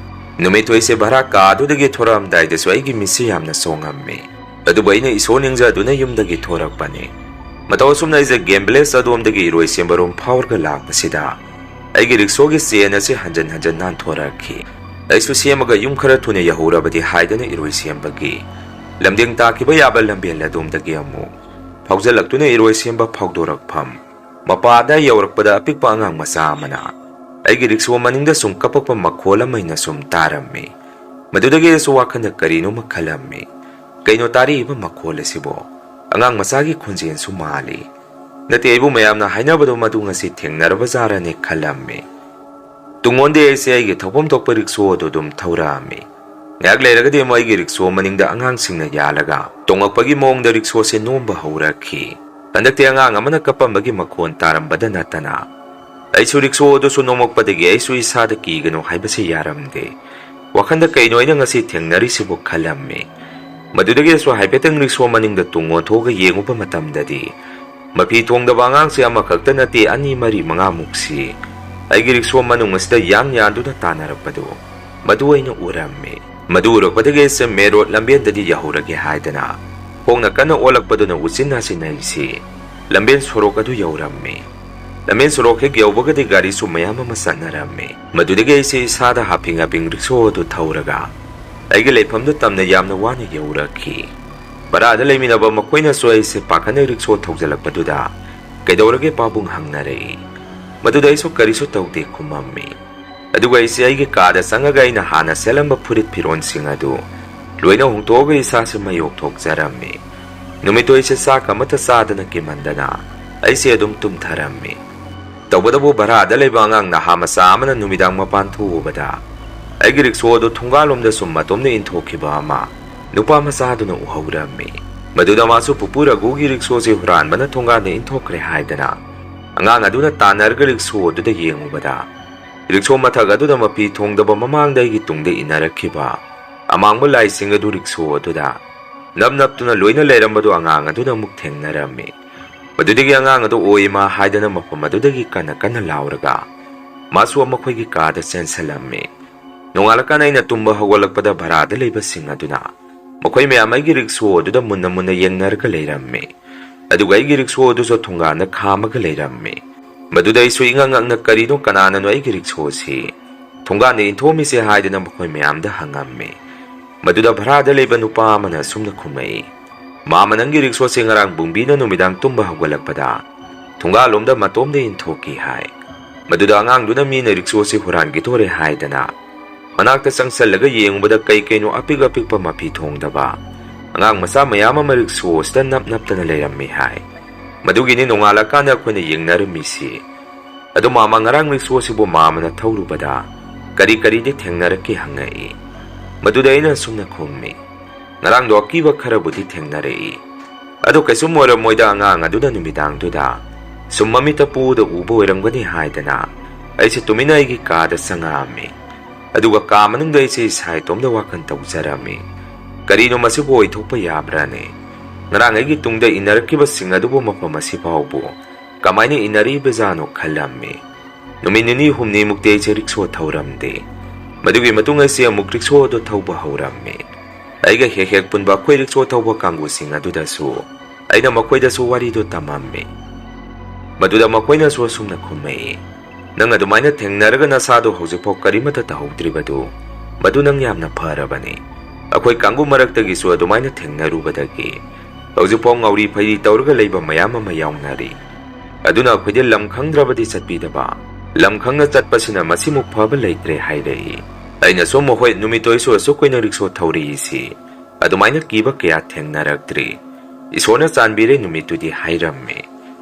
ꯅꯨꯃꯤꯠꯇꯨ ꯑꯩꯁꯦ ꯚꯔꯥ ꯀꯥ ꯑꯗꯨꯗꯒꯤ ꯊꯣꯔꯛꯑꯝꯗꯥꯏꯗꯁꯨ ꯑꯩꯒꯤ ꯃꯤꯠꯁꯤ ꯌꯥꯝꯅ ꯆꯣꯡꯉꯝꯃꯤ꯫ ꯑꯗꯨꯕꯨ ꯑꯩꯅ ꯏꯁꯣꯔ ꯅꯤꯡꯖꯗꯨꯅ ꯌꯨꯝꯗꯒꯤ ꯊꯣꯔꯛꯄꯅꯤ꯫ ꯃꯇꯧ ꯑꯁꯨꯝꯅ ꯑꯩꯁꯦ ꯒꯦꯝ ꯚꯤꯂꯦꯖ ꯑꯗꯣꯝꯗꯒꯤ ꯏꯔꯣꯏꯁꯦꯝꯕꯔꯣꯝ ꯐꯥꯎꯔꯒ ꯂꯥꯛꯄꯁꯤꯗ ꯑꯩꯒꯤ ꯔꯤꯛꯁꯣꯒꯤ ꯆꯦꯟ ꯑꯁꯤ ꯍꯟꯖꯟ ꯍꯟꯖꯟ ꯅꯥꯟꯊꯣꯔꯛꯈꯤ꯫ ꯑꯩꯁꯨ ꯁꯦꯝꯃꯒ ꯌꯨꯝ ꯈꯔ ꯊꯨꯅ ꯌꯧꯍꯧꯔꯕꯗꯤ ꯍꯥꯏꯗꯅ ꯏꯔꯣꯏꯁꯦꯝꯕꯒꯤ ꯂꯝꯗꯦꯡ ꯇꯥꯈꯤꯕ ꯌꯥꯕ ꯂꯝꯕꯦꯜ ꯑꯗꯣꯝꯗꯒꯤ ꯑꯃꯨꯛ ꯐꯥꯎꯖꯜꯂꯛꯇꯨꯅ ꯏꯔꯣꯏꯁꯦꯝꯕ ꯐꯥꯎꯗꯣꯔꯛꯐꯝ ꯃꯄꯥꯗ ꯌꯧꯔꯛꯄꯗ ꯑꯄꯤꯛꯄ ꯑꯉꯥꯡ ꯃꯆꯥ ꯑꯃꯅ ꯑꯩꯒꯤ ꯔꯤꯛꯁꯣ ꯃꯅꯤꯡꯗ ꯁꯨꯝ ꯀꯞꯄꯛꯄ ꯃꯈꯣꯜ ꯑꯃ ꯑꯩꯅ ꯁꯨꯝ ꯇꯥꯔꯝꯃꯤ꯫ ꯃꯗꯨꯗꯒꯤ ꯑꯩꯁꯨ ꯋꯥꯈꯜꯗ ꯀꯔꯤꯅꯣꯃ ꯈꯜꯂꯝꯃꯤ꯫ ꯀꯩꯅꯣ ꯇꯥꯔꯛꯏꯕ ꯃꯈꯣꯜ ꯑꯁꯤꯕꯣ? ꯑꯉꯥꯡ ꯃꯆꯥꯒꯤ ꯈꯣꯟꯖꯦꯜꯁꯨ ꯃꯥꯜꯂꯤ꯫ ꯅꯠꯇꯦ, ꯑꯩꯕꯨ ꯃꯌꯥꯝꯅ ꯍꯥꯏꯅꯕꯗꯣ ꯃꯗꯨ ꯉꯁꯤ ꯊꯦꯡꯅꯔꯕ ꯖꯥꯔꯅꯦ ꯈꯜꯂꯝꯃꯤ꯫ ꯇꯨꯡꯑꯣꯟꯗꯦ ꯑꯩꯁꯦ ꯑꯩꯒꯤ ꯊꯧꯐꯝ ꯊꯣꯛꯄ ꯔꯤꯛꯁꯣ ꯑꯗꯨ ꯑꯗꯨꯝ ꯊꯧꯔꯛꯑꯝꯃꯤ꯫ ꯉꯥꯏꯍꯥꯛ ꯂꯩꯔꯒꯗꯤ ꯑꯃꯨꯛ ꯑꯩꯒꯤ ꯔꯤꯛꯁꯣ ꯃꯅꯤꯡꯗ ꯑꯉꯥꯡꯁꯤꯡꯅ ꯌꯥꯜꯂꯒ ꯇꯣꯡꯉꯛꯄꯒꯤ ꯃꯑꯣꯡꯗ ꯔꯤꯛꯁꯣꯁꯦ ꯅꯣꯝꯕ ꯍꯧꯔꯛꯈꯤ꯫ ꯍꯟꯗꯛꯇꯤ ꯑꯉꯥꯡ ꯑꯃꯅ ꯀꯞꯄꯝꯕꯒꯤ ꯃꯈꯣꯟ ꯇꯥꯔꯝꯕꯗ ꯅꯠꯇꯅ ꯑꯩꯁꯨ ꯔꯤꯛꯁꯣ ꯑꯗꯨꯁꯨ ꯅꯣꯝꯃꯛꯄꯗꯒꯤ ꯑꯩꯁꯨ ꯏꯁꯥꯗ ꯀꯤꯒꯅꯨ ꯍꯥꯏꯕꯁꯤ ꯌꯥꯔꯝꯗꯦ꯫ ꯋꯥꯈꯟꯗ ꯀꯩꯅꯣ ꯑꯩꯅ ꯉꯁꯤ ꯊꯦꯡꯅꯔꯤꯁꯤꯕꯨ ꯈꯜꯂꯝꯃꯤ꯫ ꯃꯗꯨꯗꯒꯤ ꯑꯩꯁꯨ ꯍꯥꯏꯐꯦꯠꯇꯪ ꯔꯤꯛꯁꯣ ꯃꯅꯤꯡꯗ ꯇꯨꯡ ꯑꯣꯟꯊꯣꯛꯑꯒ ꯌꯦꯡꯉꯨꯕ ꯃꯇꯝꯗꯗꯤ ꯃꯐꯤ ꯊꯣꯡꯗꯕ ꯑꯉꯥꯡꯁꯦ ꯑꯃꯈꯛꯇ ꯅꯠꯇꯦ, ꯑꯅꯤ, ꯃꯔꯤ, ꯃꯉꯥꯃꯨꯛꯁꯤ ꯑꯩꯒꯤ ꯔꯤꯛꯁꯣ ꯃꯅꯨꯡ ꯑꯁꯤꯗ ꯌꯥꯟ ꯌꯥꯟꯗꯨꯅ ꯇꯥꯟꯅꯔꯛꯄꯗꯨ ꯃꯗꯨ ꯑꯩꯅ ꯎꯔꯝꯃꯤ꯫ ꯃꯗꯨ ꯎꯔꯛꯄꯗꯒꯤ ꯑꯩꯁꯦ ꯃꯦꯟ ꯔꯣꯗ ꯂꯝꯕꯦꯟꯗꯗꯤ ꯌꯧꯍꯧꯔꯒꯦ ꯍꯥꯏꯗꯅ ꯈꯣꯡꯅ ꯀꯟꯅ ꯑꯣꯜꯂꯛꯄꯗꯨꯅ ꯎꯆꯤꯟ ꯅꯥꯆꯤꯟ ꯑꯩꯁꯤ ꯂꯝꯕꯦꯟ ꯁꯣꯔꯣꯛ ꯑꯗꯨ ꯌꯧꯔꯝꯃꯤ꯫ ꯂꯝꯕꯦꯟ ꯁꯣꯔꯣꯛ ꯍꯦꯛ ꯌꯧꯕꯒꯗꯤ ꯒꯥꯔꯤꯁꯨ ꯃꯌꯥꯝ ꯑꯃ ꯆꯠꯅꯔꯝꯃꯤ꯫ ꯃꯗꯨꯗꯒꯤ ꯑꯩꯁꯦ ꯏꯁꯥꯗ ꯍꯥꯞꯄꯤꯡ ꯍꯥꯞꯄꯤꯡ ꯔꯤꯛꯁꯣ ꯑꯗꯨ ꯊꯧꯔꯒ ꯑꯩꯒꯤ ꯂꯩꯐꯝꯗꯨ ꯇꯝꯅ ꯌꯥꯝꯅ ꯋꯥꯅ ꯌꯧꯔꯛꯈꯤ꯫ ꯚꯔꯥꯗ ꯂꯩꯃꯤꯟꯅꯕ ꯃꯈꯣꯏꯅꯁꯨ ꯑꯩꯁꯦ ꯄꯥꯈꯠꯅ ꯔꯤꯛꯁꯣ ꯊꯧꯖꯤꯜꯂꯛꯄꯗꯨꯗ "ꯀꯩꯗꯧꯔꯒꯦ ꯄꯥꯕꯨꯡ?" ꯍꯪꯅꯔꯛꯏ꯫ ꯃꯗꯨꯗ ꯑꯩꯁꯨ "ꯀꯔꯤꯁꯨ ꯇꯧꯗꯦ" ꯈꯨꯝꯃꯝꯃꯤ꯫ ꯑꯗꯨꯒ ꯑꯩꯁꯦ ꯑꯩꯒꯤ ꯀꯥꯗ ꯆꯪꯉꯒ ꯑꯩꯅ ꯍꯥꯟꯅ ꯁꯦꯠꯂꯝꯕ ꯐꯨꯔꯤꯠ ꯐꯤꯔꯣꯟꯁꯤꯡ ꯑꯗꯨ ꯂꯣꯏꯅ ꯍꯣꯡꯗꯣꯛꯑꯒ ꯏꯁꯥꯁꯦ ꯃꯌꯣꯛ ꯊꯣꯛꯆꯔꯝꯃꯤ꯫ ꯅꯨꯃꯤꯠꯇꯨ ꯑꯩꯁꯦ ꯆꯥꯛ ꯑꯃꯠꯇ ꯆꯥꯗꯅ ꯀꯤꯃꯟꯗꯅ ꯑꯩꯁꯦ ꯑꯗꯨꯝ ꯇꯨꯝꯊꯔꯝꯃꯤ꯫ ꯇꯧꯕꯇꯕꯨ ꯚꯔꯥꯗ ꯂꯩꯕ ꯑꯉꯥꯡ ꯅꯍꯥ ꯃꯆꯥ ꯑꯃꯅ ꯅꯨꯃꯤꯗꯥꯡ ꯃꯄꯥꯟ ꯊꯣꯛꯎꯕꯗ ꯑꯩꯒꯤ ꯔꯤꯛꯁꯣ ꯑꯗꯨ ꯊꯣꯡꯒꯥꯜꯂꯣꯝꯗ ꯁꯨꯝ ꯃꯇꯣꯝꯗ ꯏꯟꯊꯣꯛꯈꯤꯕ ꯑꯃ ꯅꯨꯄꯥ ꯃꯆꯥꯗꯨꯅ ꯎꯍꯧꯔꯝꯃꯤ꯫ ꯃꯗꯨꯗ ꯃꯥꯁꯨ ꯄꯨꯄꯨ ꯔꯘꯨꯒꯤ ꯔꯤꯛꯁꯣꯁꯤ ꯍꯨꯔꯥꯟꯕꯅ ꯊꯣꯡꯒꯥꯜꯗ ꯏꯟꯊꯣꯛꯈ꯭ꯔꯦ ꯍꯥꯏꯗꯅ ꯑꯉꯥꯡ ꯑꯗꯨꯅ ꯇꯥꯟꯅꯔꯒ ꯔꯤꯛꯁꯣ ꯑꯗꯨꯗ ꯌꯦꯡꯉꯨꯕꯗ, ꯔꯤꯛꯁꯣ ꯃꯊꯛ ꯑꯗꯨꯗ ꯃꯐꯤ ꯊꯣꯡꯗꯕ ꯃꯃꯥꯡꯗ ꯑꯩꯒꯤ ꯇꯨꯡꯗ ꯏꯟꯅꯔꯛꯈꯤꯕ ꯑꯃꯥꯡꯕ ꯂꯥꯏꯁꯤꯡ ꯑꯗꯨ ꯔꯤꯛꯁꯣ ꯑꯗꯨꯗ ꯅꯞ ꯅꯞꯇꯨꯅ ꯂꯣꯏꯅ ꯂꯩꯔꯝꯕꯗꯨ ꯑꯉꯥꯡ ꯑꯗꯨꯅ ꯑꯃꯨꯛ ꯊꯦꯡꯅꯔꯝꯃꯤ꯫ ꯃꯗꯨꯗꯒꯤ ꯑꯉꯥꯡ ꯑꯗꯨ "ꯑꯣ ꯏꯃꯥ" ꯍꯥꯏꯗꯅ ꯃꯐꯝ ꯑꯗꯨꯗꯒꯤ ꯀꯟꯅ ꯀꯟꯅ ꯂꯥꯎꯔꯒ ꯃꯥꯁꯨ ꯃꯈꯣꯏꯒꯤ ꯀꯥꯗ ꯆꯦꯟꯁꯤꯜꯂꯝꯃꯤ꯫ ꯅꯣꯡꯉꯥꯜꯂꯀꯥꯟꯗ ꯑꯩꯅ ꯇꯨꯝꯕ ꯍꯧꯒꯠꯂꯛꯄꯗ ꯚꯔꯥꯗ ꯂꯩꯕꯁꯤꯡ ꯑꯗꯨꯅ ꯃꯈꯣꯏ ꯃꯌꯥꯝ ꯑꯩꯒꯤ ꯔꯤꯛꯁꯣ ꯑꯗꯨꯗ ꯃꯨꯟꯅ ꯃꯨꯟꯅ ꯌꯦꯡꯅꯔꯒ ꯂꯩꯔꯝꯃꯤ꯫ ꯑꯗꯨꯒ ꯑꯩꯒꯤ ꯔꯤꯛꯁꯣ ꯑꯗꯨꯁꯨ ꯊꯣꯡꯒꯥꯟꯗ ꯈꯥꯝꯃꯒ ꯂꯩꯔꯝꯃꯤ꯫ ꯃꯗꯨꯗ ꯑꯩꯁꯨ ꯏꯉꯛ ꯉꯛꯅ "ꯀꯔꯤꯅꯣ, ꯀꯅꯥꯅꯅꯣ ꯑꯩꯒꯤ ꯔꯤꯛꯁꯣꯁꯤ ꯊꯣꯡꯒꯥꯟꯗ ꯏꯟꯊꯣꯛꯑꯝꯃꯤꯁꯦ?" ꯍꯥꯏꯗꯅ ꯃꯈꯣꯏ ꯃꯌꯥꯝꯗ ꯍꯪꯉꯝꯃꯤ꯫ ꯃꯗꯨꯗ ꯚꯔꯥꯗ ꯂꯩꯕ ꯅꯨꯄꯥ ꯑꯃꯅ ꯑꯁꯨꯝꯅ ꯈꯨꯝꯃꯛꯏ, "ꯃꯥꯃ, ꯅꯪꯒꯤ ꯔꯤꯛꯁꯣꯁꯦ ꯉꯔꯥꯡ ꯕꯨꯡꯕꯤꯅ ꯅꯨꯃꯤꯗꯥꯡ ꯇꯨꯝꯕ ꯍꯧꯒꯠꯂꯛꯄꯗ ꯊꯣꯡꯒꯥꯜꯂꯣꯝꯗ ꯃꯇꯣꯝꯗ ꯏꯟꯊꯣꯛꯈꯤ" ꯍꯥꯏ꯫ ꯃꯗꯨꯗ ꯑꯉꯥꯡꯗꯨꯅ ꯃꯤꯅ ꯔꯤꯛꯁꯣꯁꯤ ꯍꯨꯔꯥꯟꯈꯤꯗꯣꯔꯦ ꯍꯥꯏꯗꯅ ꯃꯅꯥꯛꯇ ꯆꯪꯁꯜꯂꯒ ꯌꯦꯡꯕꯗ ꯀꯩ ꯀꯩꯅꯣ ꯑꯄꯤꯛ ꯑꯄꯤꯛꯄ ꯃꯐꯤ ꯊꯣꯡꯗꯕ ꯑꯉꯥꯡ ꯃꯆꯥ ꯃꯌꯥꯝ ꯑꯃ ꯔꯤꯛꯁꯣ ꯑꯁꯤꯗ ꯅꯞ ꯅꯞꯇꯅ ꯂꯩꯔꯝꯃꯤ ꯍꯥꯏ꯫ ꯃꯗꯨꯒꯤꯅꯤ ꯅꯣꯡꯉꯥꯜꯂꯀꯥꯟꯗ ꯑꯩꯈꯣꯏꯅ ꯌꯦꯡꯅꯔꯝꯃꯤꯁꯤ꯫ "ꯑꯗꯨ ꯃꯥꯃ, ꯉꯔꯥꯡ ꯔꯤꯛꯁꯣꯁꯤꯕꯨ ꯃꯥꯃꯅ ꯊꯧꯔꯨꯕꯗ ꯀꯔꯤ ꯀꯔꯤꯗꯤ ꯊꯦꯡꯅꯔꯛꯀꯦ?" ꯍꯪꯉꯛꯏ꯫ ꯃꯗꯨꯗ ꯑꯩꯅ ꯑꯁꯨꯝꯅ ꯈꯨꯝꯃꯤ, "ꯉꯔꯥꯡꯗꯣ ꯑꯀꯤꯕ ꯈꯔꯕꯨꯗꯤ ꯊꯦꯡꯅꯔꯛꯏ꯫ ꯑꯗꯣ ꯀꯩꯁꯨꯝ ꯑꯣꯏꯔꯝꯃꯣꯏꯗ, ꯑꯉꯥꯡ ꯑꯗꯨꯅ ꯅꯨꯃꯤꯗꯥꯡꯗꯨꯗ ꯁꯨꯝ ꯃꯃꯤꯠꯇ ꯄꯨꯗ ꯎꯕ ꯑꯣꯏꯔꯝꯒꯅꯤ" ꯍꯥꯏꯗꯅ ꯑꯩꯁꯦ ꯇꯨꯃꯤꯟꯅ ꯑꯩꯒꯤ ꯀꯥꯗ ꯆꯪꯉꯛꯑꯝꯃꯤ꯫ ꯑꯗꯨꯒ ꯀꯥ ꯃꯅꯨꯡꯗ ꯑꯩꯁꯦ ꯏꯁꯥ ꯏꯇꯣꯝꯗ ꯋꯥꯈꯜ ꯇꯧꯖꯔꯝꯃꯤ꯫ "ꯀꯔꯤꯅꯣ ꯃꯁꯤꯕꯨ ꯑꯣꯏꯊꯣꯛꯄ ꯌꯥꯕ꯭ꯔꯥꯅꯦ? ꯉꯔꯥꯡ ꯑꯩꯒꯤ ꯇꯨꯡꯗ ꯏꯟꯅꯔꯛꯈꯤꯕꯁꯤꯡ ꯑꯗꯨꯕꯨ ꯃꯐꯝ ꯑꯁꯤꯐꯥꯎꯕꯨ ꯀꯃꯥꯏꯅ ꯏꯟꯅꯔꯤꯕꯖꯥꯠꯅꯣ?" ꯈꯜꯂꯝꯃꯤ꯫ ꯅꯨꯃꯤꯠ ꯅꯤꯅꯤ ꯍꯨꯝꯅꯤꯃꯨꯛꯇꯤ ꯑꯩꯁꯦ ꯔꯤꯛꯁꯣ ꯊꯧꯔꯝꯗꯦ꯫ ꯃꯗꯨꯒꯤ ꯃꯇꯨꯡ ꯑꯩꯁꯦ ꯑꯃꯨꯛ ꯔꯤꯛꯁꯣ ꯑꯗꯨ ꯊꯧꯕ ꯍꯧꯔꯝꯃꯤ꯫ ꯑꯩꯒ ꯍꯦꯛ ꯍꯦꯛ ꯄꯨꯟꯕ ꯑꯩꯈꯣꯏ ꯔꯤꯛꯁꯣ ꯊꯧꯕ ꯀꯥꯡꯕꯨꯁꯤꯡ ꯑꯗꯨꯗꯁꯨ ꯑꯩꯅ ꯃꯈꯣꯏꯗꯁꯨ ꯋꯥꯔꯤꯗꯨ ꯇꯝꯃꯝꯃꯤ꯫ ꯃꯗꯨꯗ ꯃꯈꯣꯏꯅꯁꯨ ꯑꯁꯨꯝꯅ ꯈꯨꯝꯃꯛꯏ, "ꯅꯪ ꯑꯗꯨꯃꯥꯏꯅ ꯊꯦꯡꯅꯔꯒ ꯅꯁꯥꯗꯣ ꯍꯧꯖꯤꯛꯐꯥꯎ ꯀꯔꯤꯃꯠꯇ ꯇꯧꯍꯧꯗ꯭ꯔꯤꯕꯗꯨ "ꯃꯗꯨ ꯅꯪ ꯌꯥꯝꯅ ꯐꯔꯕꯅꯤ꯫ ꯑꯩꯈꯣꯏ ꯀꯥꯡꯕꯨ ꯃꯔꯛꯇꯒꯤꯁꯨ ꯑꯗꯨꯃꯥꯏꯅ ꯊꯦꯡꯅꯔꯨꯕꯗꯒꯤ ꯍꯧꯖꯤꯛꯐꯥꯎ ꯉꯥꯎꯔꯤ ꯐꯩꯔꯤ ꯇꯧꯔꯒ ꯂꯩꯕ ꯃꯌꯥꯝ ꯑꯃ ꯌꯥꯎꯅꯔꯤ꯫ ꯑꯗꯨꯅ ꯑꯩꯈꯣꯏꯗꯤ ꯂꯝ ꯈꯪꯗ꯭ꯔꯕꯗꯤ ꯆꯠꯄꯤꯗꯕ, ꯂꯝ ꯈꯪꯅ ꯆꯠꯄꯁꯤꯅ ꯃꯁꯤꯃꯨꯛ ꯐꯕ ꯂꯩꯇ꯭ꯔꯦ" ꯍꯥꯏꯔꯛꯏ꯫ ꯑꯩꯅꯁꯨ, "ꯃꯈꯣꯏ ꯅꯨꯃꯤꯠꯇꯣ ꯑꯩꯁꯨ ꯑꯁꯨꯛ ꯀꯨꯏꯅ ꯔꯤꯛꯁꯣ ꯊꯧꯔꯛꯏꯁꯤ, ꯑꯗꯨꯃꯥꯏꯅ ꯀꯤꯕ ꯀꯌꯥ ꯊꯦꯡꯅꯔꯛꯇ꯭ꯔꯤ꯫ ꯏꯁꯣꯔꯅ ꯆꯥꯟꯕꯤꯔꯦ ꯅꯨꯃꯤꯠꯇꯨꯗꯤ" ꯍꯥꯏꯔꯝꯃꯤ꯫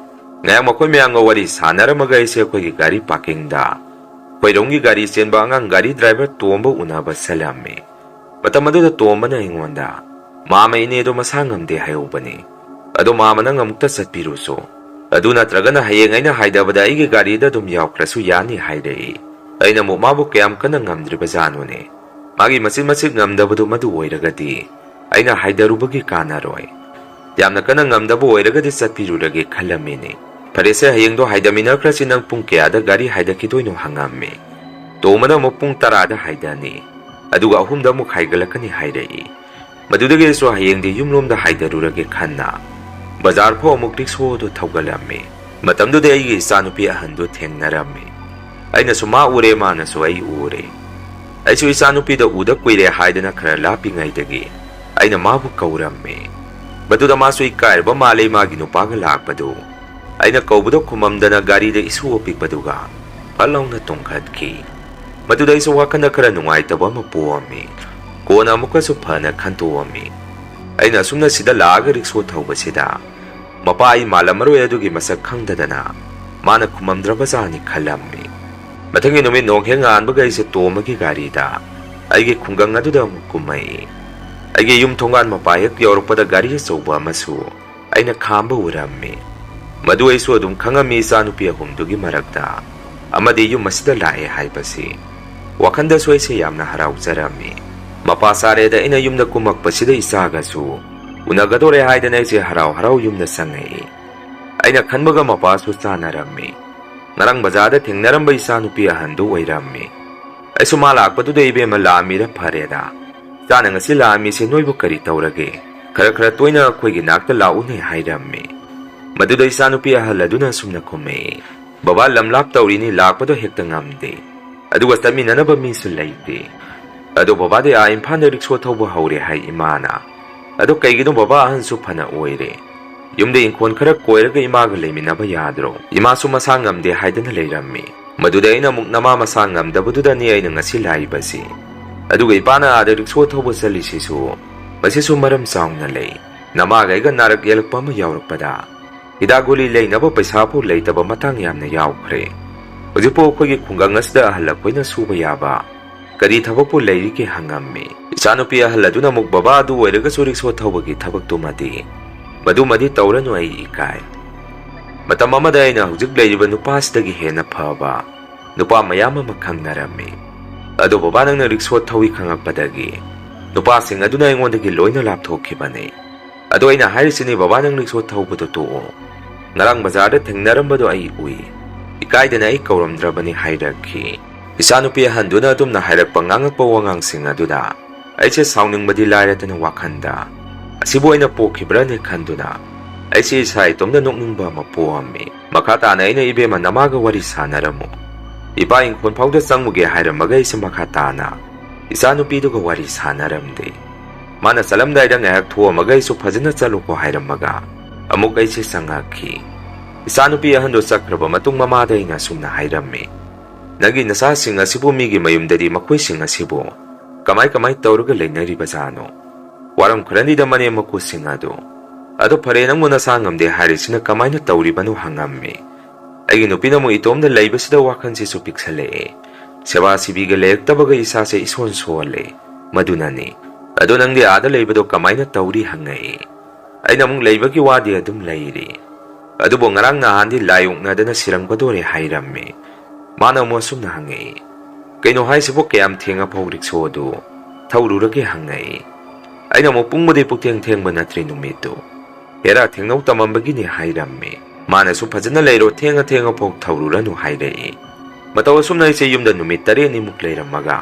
ꯉꯥꯏꯍꯥꯛ ꯃꯈꯣꯏ ꯃꯌꯥꯝꯒ ꯋꯥꯔꯤ ꯁꯥꯟꯅꯔꯝꯃꯒ ꯑꯩꯁꯦ ꯑꯩꯈꯣꯏꯒꯤ ꯒꯥꯔꯤ ꯄꯥꯔꯀꯤꯡꯗ ꯈꯣꯏꯔꯣꯝꯒꯤ ꯒꯥꯔꯤ ꯆꯦꯟꯕ ꯑꯉꯥꯡ ꯒꯥꯔꯤ ꯗ꯭ꯔꯥꯏꯚꯔ ꯇꯣꯝꯕ ꯎꯅꯕ ꯆꯠꯂꯝꯃꯤ꯫ ꯃꯇꯝ ꯑꯗꯨꯗ ꯇꯣꯝꯕꯅ ꯑꯩꯉꯣꯟꯗ, "ꯃꯥꯃ ꯏꯅꯦꯗꯣ ꯃꯁꯥ ꯉꯝꯗꯦ ꯍꯥꯏꯍꯧꯕꯅꯤ꯫ ꯑꯗꯣ ꯃꯥꯃ ꯅꯪ ꯑꯃꯨꯛꯇ ꯆꯠꯄꯤꯔꯨꯁꯨ꯫ ꯑꯗꯨ ꯅꯠꯇ꯭ꯔꯒꯅ ꯍꯌꯦꯡ ꯑꯩꯅ ꯍꯥꯏꯗꯕꯗ ꯑꯩꯒꯤ ꯒꯥꯔꯤꯗ ꯑꯗꯨꯝ ꯌꯥꯎꯈ꯭ꯔꯁꯨ ꯌꯥꯅꯤ" ꯍꯥꯏꯔꯛꯏ꯫ ꯑꯩꯅ ꯑꯃꯨꯛ ꯃꯥꯕꯨ ꯀꯌꯥꯝ ꯀꯟꯅ ꯉꯝꯗ꯭ꯔꯤꯕꯖꯥꯠꯅꯣꯅꯦ꯫ ꯃꯥꯒꯤ ꯃꯆꯤꯠ ꯃꯆꯤꯠ ꯉꯝꯗꯕꯗꯨ ꯃꯗꯨ ꯑꯣꯏꯔꯒꯗꯤ ꯑꯩꯅ ꯍꯥꯏꯗꯔꯨꯕꯒꯤ ꯀꯥꯟꯅꯔꯣꯏ꯫ ꯌꯥꯝꯅ ꯀꯟꯅ ꯉꯝꯗꯕ ꯑꯣꯏꯔꯒꯗꯤ ꯆꯠꯄꯤꯔꯨꯔꯒꯦ ꯈꯜꯂꯝꯃꯤꯅꯦ꯫ "ꯐꯔꯦꯁꯦ, ꯍꯌꯦꯡꯗꯣ ꯍꯥꯏꯗꯃꯤꯟꯅꯈ꯭ꯔꯁꯤ, ꯅꯪ ꯄꯨꯡ ꯀꯌꯥꯗ ꯒꯥꯔꯤ ꯍꯥꯏꯗꯈꯤꯗꯣꯏꯅꯣ?" ꯍꯪꯉꯝꯃꯤ꯫ ꯇꯣꯝꯕꯅ ꯑꯃꯨꯛ, "ꯄꯨꯡ ꯇꯔꯥꯗ ꯍꯥꯏꯗꯅꯤ, ꯑꯗꯨꯒ ꯑꯍꯨꯝꯗ ꯑꯃꯨꯛ ꯍꯥꯏꯒꯠꯂꯛꯀꯅꯤ" ꯍꯥꯏꯔꯛꯏ꯫ ꯃꯗꯨꯗꯒꯤ ꯑꯩꯁꯨ ꯍꯌꯦꯡꯗꯤ ꯌꯨꯝꯂꯣꯝꯗ ꯍꯥꯏꯗꯔꯨꯔꯒꯦ ꯈꯟꯅ ꯕꯖꯥꯔ ꯐꯥꯎ ꯑꯃꯨꯛ ꯔꯤꯛꯁꯣꯗꯨ ꯊꯧꯒꯠꯂꯝꯃꯤ꯫ ꯃꯇꯝꯗꯨꯗ ꯑꯩꯒꯤ ꯏꯆꯥꯅꯨꯄꯤ ꯑꯍꯟꯗꯨ ꯊꯦꯡꯅꯔꯝꯃꯤ꯫ ꯑꯩꯅꯁꯨ ꯃꯥ ꯎꯔꯦ, ꯃꯥꯅꯁꯨ ꯑꯩ ꯎꯔꯦ꯫ ꯑꯩꯁꯨ ꯏꯆꯥꯅꯨꯄꯤꯗ ꯎꯗ ꯀꯨꯏꯔꯦ ꯍꯥꯏꯗꯅ ꯈꯔ ꯂꯥꯞꯄꯤꯉꯩꯗꯒꯤ ꯑꯩꯅ ꯃꯥꯕꯨ ꯀꯧꯔꯝꯃꯤ꯫ ꯃꯗꯨꯗ ꯃꯥꯁꯨ ꯏꯀꯥꯏꯔꯕ ꯃꯥꯜꯂꯦ, ꯃꯥꯒꯤ ꯅꯨꯄꯥꯒ ꯂꯥꯛꯄꯗꯨ꯫ ꯑꯩꯅ ꯀꯧꯕꯗ ꯈꯨꯃꯝꯗꯅ ꯒꯥꯔꯤꯗ ꯏꯁꯨ ꯑꯣꯄꯤꯛꯄꯗꯨꯒ ꯐꯠ ꯂꯥꯎꯅ ꯇꯣꯡꯈꯠꯈꯤ꯫ ꯃꯗꯨꯗ ꯑꯩꯁꯨ ꯋꯥꯈꯜꯗ ꯈꯔ ꯅꯨꯡꯉꯥꯏꯇꯕ ꯑꯃ ꯄꯣꯛꯑꯝꯃꯤ꯫ ꯀꯣꯟꯅ ꯑꯃꯨꯛꯀꯁꯨ ꯐꯅ ꯈꯟꯇꯣꯛꯑꯝꯃꯤ꯫ ꯑꯩꯅ ꯑꯁꯨꯝꯅ ꯁꯤꯗ ꯂꯥꯛꯑꯒ ꯔꯤꯛꯁꯣ ꯊꯧꯕꯁꯤꯗ ꯃꯄꯥ ꯑꯩ ꯃꯥꯜꯂꯝꯃꯔꯣꯏ ꯑꯗꯨꯒꯤ ꯃꯁꯛ ꯈꯪꯗꯗꯅ ꯃꯥꯅ ꯈꯨꯃꯝꯗ꯭ꯔꯕꯖꯥꯠꯅꯤ ꯈꯜꯂꯝꯃꯤ꯫ ꯃꯊꯪꯒꯤ ꯅꯨꯃꯤꯠ ꯅꯣꯡ ꯍꯦꯛ ꯉꯥꯟꯕꯒ ꯑꯩꯁꯦ ꯇꯣꯝꯕꯒꯤ ꯒꯥꯔꯤꯗ ꯑꯩꯒꯤ ꯈꯨꯡꯒꯪ ꯑꯗꯨꯗ ꯑꯃꯨꯛ ꯀꯨꯝꯃꯛꯏ꯫ ꯑꯩꯒꯤ ꯌꯨꯝ ꯊꯣꯡꯒꯥꯟ ꯃꯄꯥ ꯍꯦꯛ ꯌꯧꯔꯛꯄꯗ ꯒꯥꯔꯤ ꯑꯆꯧꯕ ꯑꯃꯁꯨ ꯑꯩꯅ ꯈꯥꯝꯕ ꯎꯔꯝꯃꯤ꯫ ꯃꯗꯨ ꯑꯩꯁꯨ ꯑꯗꯨꯝ ꯈꯪꯉꯝꯃꯤ, ꯏꯆꯥꯅꯨꯄꯤ ꯑꯍꯨꯝꯗꯨꯒꯤ ꯃꯔꯛꯇ ꯑꯃꯗꯤ ꯌꯨꯝ ꯑꯁꯤꯗ ꯂꯥꯛꯑꯦ ꯍꯥꯏꯕꯁꯤ꯫ ꯋꯥꯈꯜꯗꯁꯨ ꯑꯩꯁꯦ ꯌꯥꯝꯅ ꯍꯔꯥꯎꯖꯔꯝꯃꯤ꯫ ꯃꯄꯥ ꯁꯥꯔꯦꯗ ꯑꯩꯅ ꯌꯨꯝꯗ ꯀꯨꯝꯃꯛꯄꯁꯤꯗ ꯏꯆꯥꯒꯁꯨ ꯎꯅꯒꯗꯣꯔꯦ ꯍꯥꯏꯗꯅ ꯑꯩꯁꯦ ꯍꯔꯥꯎ ꯍꯔꯥꯎ ꯌꯨꯝꯗ ꯆꯪꯉꯛꯏ꯫ ꯑꯩꯅ ꯈꯟꯕꯒ ꯃꯄꯥꯁꯨ ꯆꯥꯟꯅꯔꯝꯃꯤ꯫ ꯉꯔꯥꯡ ꯕꯖꯥꯔꯗ ꯊꯦꯡꯅꯔꯝꯕ ꯏꯆꯥꯅꯨꯄꯤ ꯑꯍꯟꯗꯨ ꯑꯣꯏꯔꯝꯃꯤ꯫ ꯑꯩꯁꯨ ꯃꯥ ꯂꯥꯛꯄꯗꯨꯗ, "ꯏꯕꯦꯝꯃ, ꯂꯥꯛꯑꯝꯃꯤꯔ? ꯐꯔꯦꯗ꯫ ꯏꯆꯥꯅ ꯉꯁꯤ ꯂꯥꯛꯑꯝꯃꯤꯁꯦ ꯅꯣꯏꯕꯨ ꯀꯔꯤ ꯇꯧꯔꯒꯦ? ꯈꯔ ꯈꯔ ꯇꯣꯏꯅ ꯑꯩꯈꯣꯏꯒꯤ ꯅꯥꯛꯇ ꯂꯥꯛꯎꯅꯦ" ꯍꯥꯏꯔꯝꯃꯤ꯫ ꯃꯗꯨꯗ ꯏꯆꯥꯅꯨꯄꯤ ꯑꯍꯜ ꯑꯗꯨꯅ ꯑꯁꯨꯝꯅ ꯈꯨꯝꯃꯛꯏ, "ꯕꯕꯥ, ꯂꯝ ꯂꯥꯞ ꯇꯧꯔꯤꯅꯤ, ꯂꯥꯛꯄꯗꯣ ꯍꯦꯛꯇ ꯉꯝꯗꯦ꯫ ꯑꯗꯨꯒ ꯆꯠꯃꯤꯟꯅꯅꯕ ꯃꯤꯁꯨ ꯂꯩꯇꯦ"꯫ "ꯑꯗꯣ ꯕꯕꯥꯗꯤ ꯑꯥ ꯏꯝꯐꯥꯜꯗ ꯔꯤꯛꯁꯣ ꯊꯧꯕ ꯍꯧꯔꯦ ꯍꯥꯏ ꯏꯃꯥꯅ꯫ ꯑꯗꯣ ꯀꯩꯒꯤꯅꯣ ꯕꯕꯥ ꯑꯍꯟꯁꯨ ꯐꯅ ꯑꯣꯏꯔꯦ? ꯌꯨꯝꯗ ꯏꯪꯈꯣꯜ ꯈꯔ ꯀꯣꯏꯔꯒ ꯏꯃꯥꯒ ꯂꯩꯃꯤꯟꯅꯕ ꯌꯥꯗ꯭ꯔꯣ? ꯏꯃꯥꯁꯨ ꯃꯁꯥ ꯉꯝꯗꯦ ꯍꯥꯏꯗꯅ ꯂꯩꯔꯝꯃꯤ꯫ ꯃꯗꯨꯗ ꯑꯩꯅ ꯑꯃꯨꯛ ꯅꯃꯥ ꯃꯁꯥ ꯉꯝꯗꯕꯗꯨꯗꯅꯤ ꯑꯩꯅ ꯉꯁꯤ ꯂꯥꯛꯏꯕꯁꯤ꯫ ꯑꯗꯨꯒ ꯏꯄꯥꯅ ꯑꯥꯗ ꯔꯤꯛꯁꯣ ꯊꯧꯕ ꯆꯠꯂꯤꯁꯤꯁꯨ, ꯃꯁꯤꯁꯨ ꯃꯔꯝ ꯆꯥꯎꯅ ꯂꯩ꯫ ꯅꯃꯥꯒ ꯑꯩꯒ ꯅꯥꯔꯛ ꯌꯦꯛꯂꯛꯄ ꯑꯃ ꯌꯥꯎꯔꯛꯄꯗ ꯍꯤꯗꯥꯛ ꯒꯨꯂꯤ ꯂꯩꯅꯕ ꯄꯩꯁꯥꯐꯥꯎ ꯂꯩꯇꯕ ꯃꯇꯥꯡ ꯌꯥꯝꯅ ꯌꯥꯎꯈ꯭ꯔꯦ꯫ ꯍꯧꯖꯤꯛꯄꯨ ꯑꯩꯈꯣꯏꯒꯤ ꯈꯨꯡꯒꯪ ꯑꯁꯤꯗ ꯑꯍꯜ ꯑꯩꯈꯣꯏꯅ ꯁꯨꯕ ꯌꯥꯕ ꯀꯔꯤ ꯊꯕꯛꯄꯨ ꯂꯩꯔꯤꯒꯦ?" ꯍꯪꯉꯝꯃꯤ꯫ ꯏꯆꯥꯅꯨꯄꯤ ꯑꯍꯜ ꯑꯗꯨꯅ ꯑꯃꯨꯛ, "ꯕꯕꯥ ꯑꯗꯨ ꯑꯣꯏꯔꯒꯁꯨ ꯔꯤꯛꯁꯣ ꯊꯧꯕꯒꯤ ꯊꯕꯛꯇꯨꯃꯗꯤ, ꯃꯗꯨꯃꯗꯤ ꯇꯧꯔꯅꯨ, ꯑꯩ ꯏꯀꯥꯏ꯫ ꯃꯇꯝ ꯑꯃꯗ ꯑꯩꯅ ꯍꯧꯖꯤꯛ ꯂꯩꯔꯤꯕ ꯅꯨꯄꯥꯁꯤꯗꯒꯤ ꯍꯦꯟꯅ ꯐꯕ ꯅꯨꯄꯥ ꯃꯌꯥꯝ ꯑꯃ ꯈꯪꯅꯔꯝꯃꯤ꯫ ꯑꯗꯣ ꯕꯕꯥ, ꯅꯪꯅ ꯔꯤꯛꯁꯣ ꯊꯧꯏ ꯈꯪꯉꯛꯄꯗꯒꯤ ꯅꯨꯄꯥꯁꯤꯡ ꯑꯗꯨꯅ ꯑꯩꯉꯣꯟꯗꯒꯤ ꯂꯣꯏꯅ ꯂꯥꯞꯊꯣꯛꯈꯤꯕꯅꯤ꯫ ꯑꯗꯣ ꯑꯩꯅ ꯍꯥꯏꯔꯤꯁꯤꯅꯤ ꯕꯕꯥ, ꯅꯪ ꯔꯤꯛꯁꯣ ꯊꯧꯕꯗꯣ ꯇꯣꯛꯑꯣ꯫ ꯉꯔꯥꯡ ꯕꯖꯥꯔꯗ ꯊꯦꯡꯅꯔꯝꯕꯗꯣ ꯑꯩ ꯎꯏ꯫ ꯏꯀꯥꯏꯗꯅ ꯑꯩ ꯀꯧꯔꯝꯗ꯭ꯔꯕꯅꯤ" ꯍꯥꯏꯔꯛꯈꯤ꯫ ꯏꯆꯥꯅꯨꯄꯤ ꯑꯍꯟꯗꯨꯅ ꯑꯗꯨꯝꯅ ꯍꯥꯏꯔꯛꯄ ꯉꯥꯡꯉꯛꯄ ꯋꯥꯉꯥꯡꯁꯤꯡ ꯑꯗꯨꯗ ꯑꯩꯁꯦ ꯁꯥꯎꯅꯤꯡꯕꯗꯤ ꯂꯥꯏꯔꯗꯅ ꯋꯥꯈꯟꯗ, "ꯑꯁꯤꯕꯨ ꯑꯩꯅ ꯄꯣꯛꯈꯤꯕ꯭ꯔꯅꯦ?" ꯈꯟꯗꯨꯅ ꯑꯩꯁꯦ ꯏꯁꯥ ꯏꯇꯣꯝꯇ ꯅꯣꯛꯅꯤꯡꯕ ꯑꯃ ꯄꯣꯛꯑꯝꯃꯤ꯫ ꯃꯈꯥ ꯇꯥꯅ ꯑꯩꯅ, "ꯏꯕꯦꯝꯃ, ꯅꯃꯥꯒ ꯋꯥꯔꯤ ꯁꯥꯟꯅꯔꯝꯃꯨ꯫ ꯏꯄꯥ ꯏꯪꯈꯣꯜ ꯐꯥꯎꯗ ꯆꯪꯉꯨꯒꯦ" ꯍꯥꯏꯔꯝꯃꯒ ꯑꯩꯁꯦ ꯃꯈꯥ ꯇꯥꯅ ꯏꯆꯥꯅꯨꯄꯤꯗꯨꯒ ꯋꯥꯔꯤ ꯁꯥꯟꯅꯔꯝꯗꯦ꯫ ꯃꯥꯅ ꯆꯠꯂꯝꯗꯥꯏꯗ ꯉꯥꯏꯍꯥꯛ ꯊꯣꯛꯑꯝꯃꯒ ꯑꯩꯁꯨ "ꯐꯖꯅ ꯆꯠꯂꯨꯀꯣ" ꯍꯥꯏꯔꯝꯃꯒ ꯑꯃꯨꯛ ꯑꯩꯁꯦ ꯆꯪꯉꯛꯈꯤ꯫ ꯏꯆꯥꯅꯨꯄꯤ ꯑꯍꯟꯗꯣ ꯆꯠꯈ꯭ꯔꯕ ꯃꯇꯨꯡ ꯃꯃꯥꯗ ꯑꯩꯅ ꯑꯁꯨꯝꯅ ꯍꯥꯏꯔꯝꯃꯤ, "ꯅꯪꯒꯤ ꯅꯆꯥꯁꯤꯡ ꯑꯁꯤꯕꯨ ꯃꯤꯒꯤ ꯃꯌꯨꯝꯗꯗꯤ ꯃꯈꯣꯏꯁꯤꯡ ꯑꯁꯤꯕꯨ ꯀꯃꯥꯏ ꯀꯃꯥꯏ ꯇꯧꯔꯒ ꯂꯩꯅꯔꯤꯕꯖꯥꯠꯅꯣ? ꯋꯥꯔꯝꯈ꯭ꯔꯅꯤꯗ ꯃꯅꯦꯝ ꯃꯀꯨꯁꯤꯡ ꯑꯗꯨ꯫ ꯑꯗꯣ ꯐꯔꯦ, ꯅꯪꯕꯨ ꯅꯁꯥ ꯉꯝꯗꯦ ꯍꯥꯏꯔꯤꯁꯤꯅ ꯀꯃꯥꯏꯅ ꯇꯧꯔꯤꯕꯅꯣ?" ꯍꯪꯉꯝꯃꯤ꯫ ꯑꯩꯒꯤ ꯅꯨꯄꯤꯅ ꯑꯃꯨꯛ ꯏꯇꯣꯝꯗ ꯂꯩꯕꯁꯤꯗ ꯋꯥꯈꯜꯁꯤꯁꯨ ꯄꯤꯛꯁꯜꯂꯛꯑꯦ꯫ ꯁꯦꯕꯥ ꯁꯤꯕꯤꯒ ꯂꯩꯔꯛꯇꯕꯒ ꯏꯁꯥꯁꯦ ꯏꯁꯣꯟ ꯁꯣꯜꯂꯦ꯫ ꯃꯗꯨꯅꯅꯤ꯫ "ꯑꯗꯣ ꯅꯪꯗꯤ ꯑꯥꯗ ꯂꯩꯕꯗꯣ ꯀꯃꯥꯏꯅ ꯇꯧꯔꯤ?" ꯍꯪꯉꯛꯏ꯫ ꯑꯩꯅ ꯑꯃꯨꯛ, "ꯂꯩꯕꯒꯤ ꯋꯥꯗꯤ ꯑꯗꯨꯝ ꯂꯩꯔꯤ꯫ ꯑꯗꯨꯕꯨ ꯉꯔꯥꯡ ꯅꯍꯥꯟꯗꯤ ꯂꯥꯏ ꯑꯣꯛꯅꯗꯅ ꯁꯤꯔꯝꯒꯗꯣꯔꯦ" ꯍꯥꯏꯔꯝꯃꯤ꯫ ꯃꯥꯅ ꯑꯃꯨꯛ ꯑꯁꯨꯝꯅ ꯍꯪꯉꯛꯏ, "ꯀꯩꯅꯣ ꯍꯥꯏꯁꯤꯕꯨ, ꯀꯌꯥꯝ ꯊꯦꯡꯉꯐꯥꯎ ꯔꯤꯛꯁꯣꯗꯨ ꯊꯧꯔꯨꯔꯒꯦ?" ꯍꯪꯉꯛꯏ꯫ ꯑꯩꯅ ꯑꯃꯨꯛ, "ꯄꯨꯡꯕꯨꯗꯤ ꯄꯨꯛꯊꯦꯡ ꯊꯦꯡꯕ ꯅꯠꯇ꯭ꯔꯤ ꯅꯨꯃꯤꯠꯇꯨ꯫ ꯍꯦꯔꯥ ꯊꯦꯡꯅꯧ ꯇꯝꯃꯝꯕꯒꯤꯅꯤ" ꯍꯥꯏꯔꯝꯃꯤ꯫ ꯃꯥꯅꯁꯨ, "ꯐꯖꯅ ꯂꯩꯔꯣ, ꯊꯦꯡꯉ ꯊꯦꯡꯉꯐꯥꯎ ꯊꯧꯔꯨꯔꯅꯨ" ꯍꯥꯏꯔꯛꯏ꯫ ꯃꯇꯧ ꯑꯁꯨꯝꯅ ꯑꯩꯁꯦ ꯌꯨꯝꯗ ꯅꯨꯃꯤꯠ ꯇꯔꯦꯠꯅꯤꯃꯨꯛ ꯂꯩꯔꯝꯃꯒ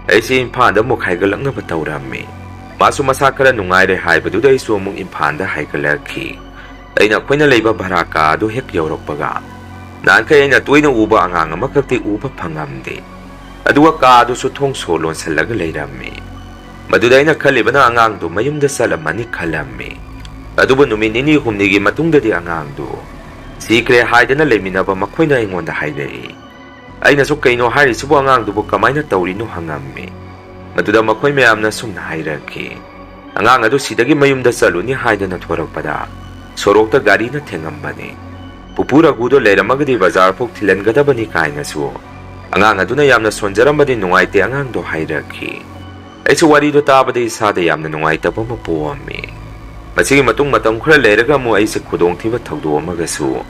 ꯑꯩꯁꯦ ꯏꯝꯐꯥꯜꯗ ꯑꯃꯨꯛ ꯍꯥꯏꯒꯠꯂꯛꯅꯕ ꯇꯧꯔꯝꯃꯤ꯫ ꯃꯥꯁꯨ ꯃꯁꯥ ꯈꯔ ꯅꯨꯡꯉꯥꯏꯔꯦ ꯍꯥꯏꯕꯗꯨꯗ ꯑꯩꯁꯨ ꯑꯃꯨꯛ ꯏꯝꯐꯥꯜꯗ ꯍꯥꯏꯒꯠꯂꯛꯈꯤ꯫ ꯑꯩꯅ ꯑꯩꯈꯣꯏꯅ ꯂꯩꯕ ꯚꯔꯥ ꯀꯥ ꯑꯗꯨ ꯍꯦꯛ ꯌꯧꯔꯛꯄꯒ ꯅꯍꯥꯟꯈꯩ ꯑꯩꯅ ꯇꯣꯏꯅ ꯎꯕ ꯑꯉꯥꯡ ꯑꯃꯈꯛꯇꯤ ꯎꯕ ꯐꯪꯉꯝꯗꯦ꯫ ꯑꯗꯨꯒ ꯀꯥꯗꯨꯁꯨ ꯊꯣꯡ ꯁꯣ ꯂꯣꯟꯁꯤꯜꯂꯒ ꯂꯩꯔꯝꯃꯤ꯫ ꯃꯗꯨꯗ ꯑꯩꯅ ꯈꯜꯂꯤꯕꯅ ꯑꯉꯥꯡꯗꯨ ꯃꯌꯨꯝꯗ ꯆꯠꯂꯝꯃꯅꯤ ꯈꯜꯂꯝꯃꯤ꯫ ꯑꯗꯨꯕꯨ ꯅꯨꯃꯤꯠ ꯅꯤꯅꯤ ꯍꯨꯝꯅꯤꯒꯤ ꯃꯇꯨꯡꯗꯗꯤ ꯑꯉꯥꯡꯗꯨ ꯁꯤꯈ꯭ꯔꯦ ꯍꯥꯏꯗꯅ ꯂꯩꯃꯤꯟꯅꯕ ꯃꯈꯣꯏꯅ ꯑꯩꯉꯣꯟꯗ ꯍꯥꯏꯔꯛꯏ꯫ ꯑꯩꯅꯁꯨ "ꯀꯩꯅꯣ ꯍꯥꯏꯔꯤꯁꯤꯕꯨ, ꯑꯉꯥꯡꯗꯨꯕꯨ ꯀꯃꯥꯏꯅ ꯇꯧꯔꯤꯅꯣ?" ꯍꯪꯉꯝꯃꯤ꯫ ꯃꯗꯨꯗ ꯃꯈꯣꯏ ꯃꯌꯥꯝꯅ ꯁꯨꯝꯅ ꯍꯥꯏꯔꯛꯈꯤ, "ꯑꯉꯥꯡ ꯑꯗꯨ ꯁꯤꯗꯒꯤ ꯃꯌꯨꯝꯗ ꯆꯠꯂꯨꯅꯤ ꯍꯥꯏꯗꯅ ꯊꯣꯔꯛꯄꯗ ꯁꯣꯔꯣꯛꯇ ꯒꯥꯔꯤꯅ ꯊꯦꯡꯉꯝꯕꯅꯤ꯫ ꯄꯨꯄꯨ ꯔꯘꯨꯗꯣ ꯂꯩꯔꯝꯃꯒꯗꯤ ꯕꯖꯥꯔ ꯐꯥꯎ ꯊꯤꯜꯍꯟꯒꯗꯕꯅꯤ" ꯀꯥꯏꯅꯁꯨ ꯑꯉꯥꯡ ꯑꯗꯨꯅ ꯌꯥꯝꯅ ꯁꯣꯟꯖꯔꯝꯕꯗꯤ ꯅꯨꯡꯉꯥꯏꯇꯦ ꯑꯉꯥꯡꯗꯣ ꯍꯥꯏꯔꯛꯈꯤ꯫ ꯑꯩꯁꯨ ꯋꯥꯔꯤꯗꯣ ꯇꯥꯕꯗ ꯏꯁꯥꯗ ꯌꯥꯝꯅ ꯅꯨꯡꯉꯥꯏꯇꯕ ꯑꯃ ꯄꯣꯛꯑꯝꯃꯤ꯫ ꯃꯁꯤꯒꯤ ꯃꯇꯨꯡ ꯃꯇꯝ ꯈꯔ ꯂꯩꯔꯒ ꯑꯃꯨꯛ ꯑꯩꯁꯦ ꯈꯨꯗꯣꯡꯊꯤꯕ ꯊꯧꯗꯣꯛ ꯑꯃꯒꯁꯨ